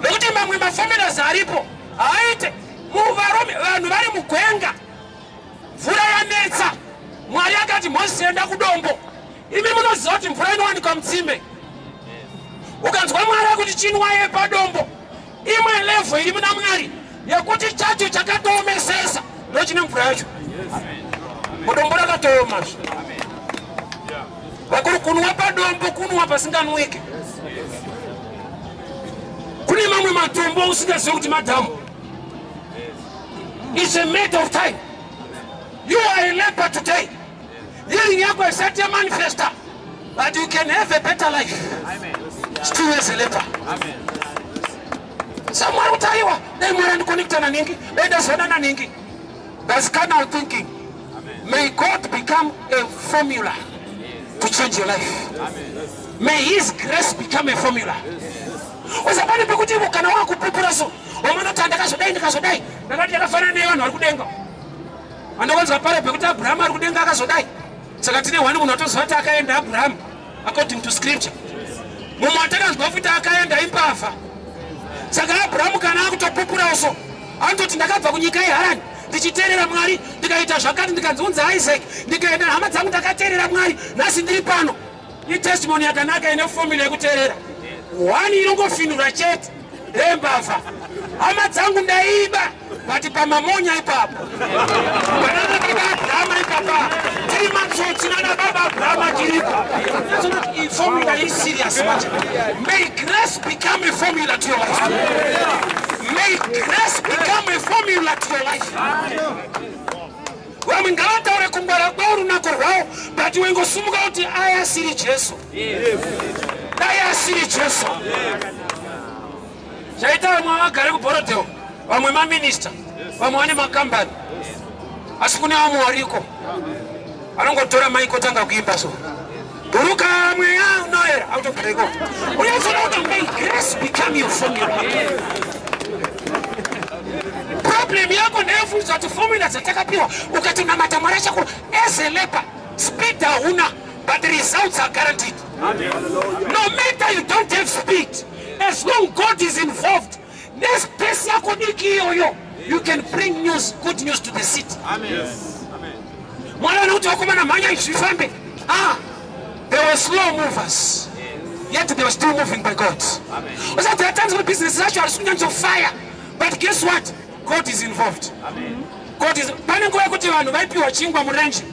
nekuti mamwe maformulas aripo haaite. Muvarume, vanhu vari mugwenga, mvura yanetsa. Mwari akati, "Mozisi, enda kudombo." Imi munoziva kuti mvura inowanikwa mutsime. Ukanzwa Mwari akuti chinwaye padombo, imwe level iri muna Mwari yekuti chacho chakatoomesesa ndochine mvura yacho. Mudombo rakatooma. Vakuri kunwa padombo, kunwa pasinganwike. Kune mamwe matombo usingazivi kuti madhamu. It's a matter of time. You are a leper today, healing yako isati yamanifesta, but you can have a better life still as a leper. Samwari kuti aiwa, dai Mwari andiconnecta naningi, dai ndazona naningi. That's carnal thinking. May God become a formula to change your life. May his grace become a formula. Usapane pekuti ivo kana wakupupura so wamanoti ndakazodai, ndikazodai, ndakati yakafanana nevanhu vari kudenga. Andokonzwa pare pekuti Abrahamu ari kudenga akazodai. Saka tine hwani munhu atoziva kuti akaenda Abrahamu according to scripture. Mumwe watakanzwa futi akaenda imbavha. Saka Abrahamu kana akutopupurawo so anototi, "Ndakabva kunyika yeHarani ndichiteerera Mwari, ndikaita zvakati, ndikanzunza Isaac, ndikaenda hama dzangu, ndakateerera Mwari, nhasi ndiri pano." Itestimony yakanaka ine formula yekuteerera. One inongofinura chete ndembavha. "Hama dzangu, ndaiba, but pamamonya ipapo panana baba Abrahama ipapa tiri matsotsi nana baba Abrahama tiriko." Formula is serious manje. May grace become a formula to your life. May grace become a formula to your life. Vamwe ngavataure kungwara kwavo, runako rwavo, but wengosumuka kuti aya asiri Jesu, dai asiri Jesu. Chaita vamwe vagare kuBorrowdale, vamwe maminista, vamwe vane makambani, asi kune vamwe variko vanongotora maiko tanga kuimba so, "Buruka mweya unoera," autogara ikoko. Unyatsoona kuti may grace become your formula. Problem yako ndeyefunza kuti formula dzatakapiwa, ukati unamata Mwari achakuru. As a leper, speed hauna, but the results are guaranteed. No matter you don't have speed, as long God is involved, nespace yako diki iyoyo, you can bring news, good news to the city. Mwari anokuti, "Vakomana, mhanya, zvifambe." Ah, they were slow movers. Yet they were still moving by God. Amen. There are times when business acho harisi kunyanzofire, but guess what? God is involved. Amen. God is. Pane nguva yekuti vanhu vaipiwa chingwa murenje,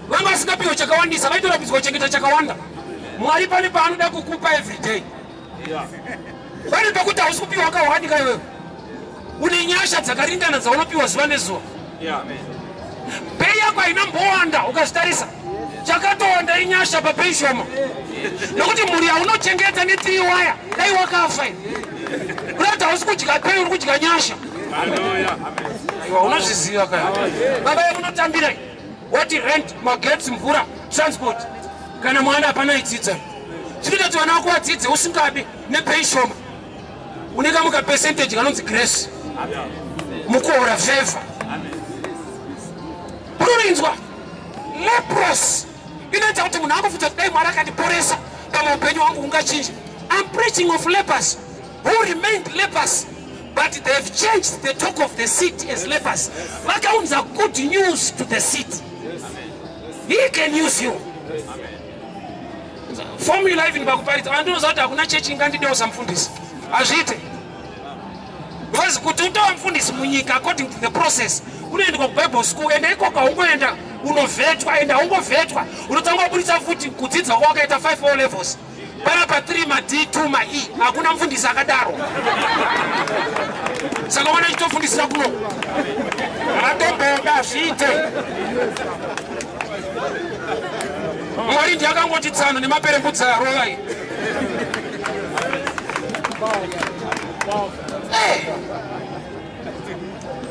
vanga vasingapiwa chakawandisa, vaitorapidzwa kuchengeta chakawanda. Mwari pane paanoda kukupa everyday. Pane pekuti hausi kupiwa wakawanika iwewe, une nyasha dzakaringana dzaunopiwa zuva nezuva. Pay yako haina mbowanda ukazvitarisa, chakatowanda inyasha papay shoma, nokuti mhuri yaunochengeta nethree waya dai wakafa. Kuda kuti hausi kudya pay, uri kudya nyasha. Aiwa, unozviziva kaya baba yemunotambira wati rent, magetsi, mvura, transport. Kana mwana hapana idzidza, zvinoita kuti vana vako vadzidze usingabi nepay shoma. Une kamuka percentage kanonzi grace mukuhora, favor. Unorinzwa leprosy inoita kuti munhu angofunza kuti dai Mwari akandiporesa, pamwe upenyu hwangu hungachinja. I'm preaching of lepers who remained lepers, but they've changed the talk of the city as lepers. Vakaunza good news to the city. He can use you. Formula even pakuparidza, vandinoziva kuti hakuna chechi ingandidewo samufundisi, hazviite, because kuti utova mufundisi munyika, according to the process, unoendwa kuBible school, ende ikoko haungoenda, unovhetwa. Ende haungovhetwa, unotanga waburitsa futi kudzidza kwawakaita 5 O levels panapa, 3 maD, 2 maE. Hakuna mufundisi akadaro. Saka wana chitofundisira kuno hatomboda, zviite. Mwari ndiye akangoti tsano nemaperembudzi arovai. Eh.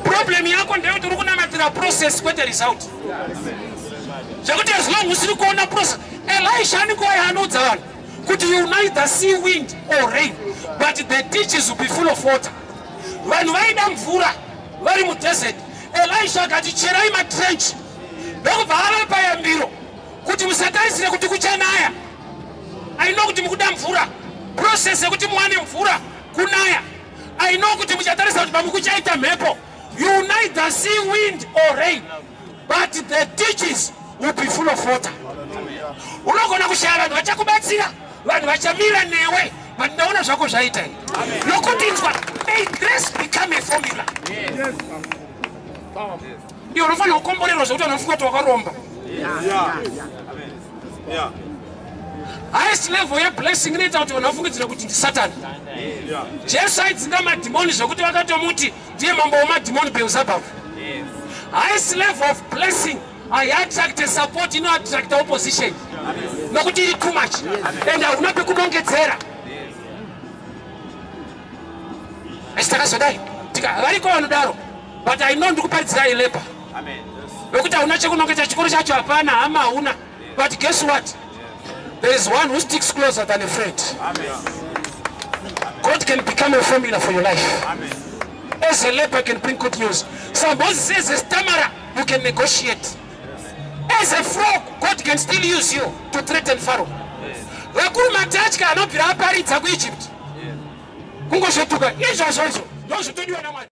Problem yako ndeyekuti uri kunamatira process kwete result, zvekuti as long usiri kuona process. Elisha ane nguva yaanoudza vanhu kuti you neither see wind or rain, but the ditches will be full of water. Vanhu vaida mvura vari mudesert. Elisha akati, "Cherai matrench." Ndokubva avapa yambiro kuti musatarisire kuti kuchanaya. I know kuti mukuda mvura. Process yekuti muwane mvura kunaya. I know kuti muchatarisa kuti pamwe kuchaita mhepo. You neither see wind or rain, but the ditches will be full of water. Unogona kushaya vanhu vachakubatsira, vanhu vachamira newe, but ndaona zvako zvaita nokuti inzwa, may grace become a formula. Iwe unofanira kukomborerwa zvekuti vanhu vafunga kuti wakaromba. Highest level yeblessing inoita kuti vanhu vafungidzire kuti ndisatani. Jesu aidzinga madhimoni zvekuti vakatomuti ndiye mambo wemadhimoni, Beelzebub. Highest level of blessing haiattracte support, inoattracta opposition, nokuti iri too much and hauna pekunongedzera. Asi takazodai variko vanodaro, but I know ndikuparidzira ileper nokuti hauna chekunongedza, chikoro chacho hapana, hama hauna. But guess what? There is one who sticks closer than a friend. God can become a formula for your life. As a leper can bring good news. So Moses, as a stammerer, you can negotiate. As a frog, God can still use you to threaten Pharaoh. Vakuru matatya anobvira aparidza kuEgypt, kungosvetuka. Izvozvo izvo ndozvotodiwa naMwari.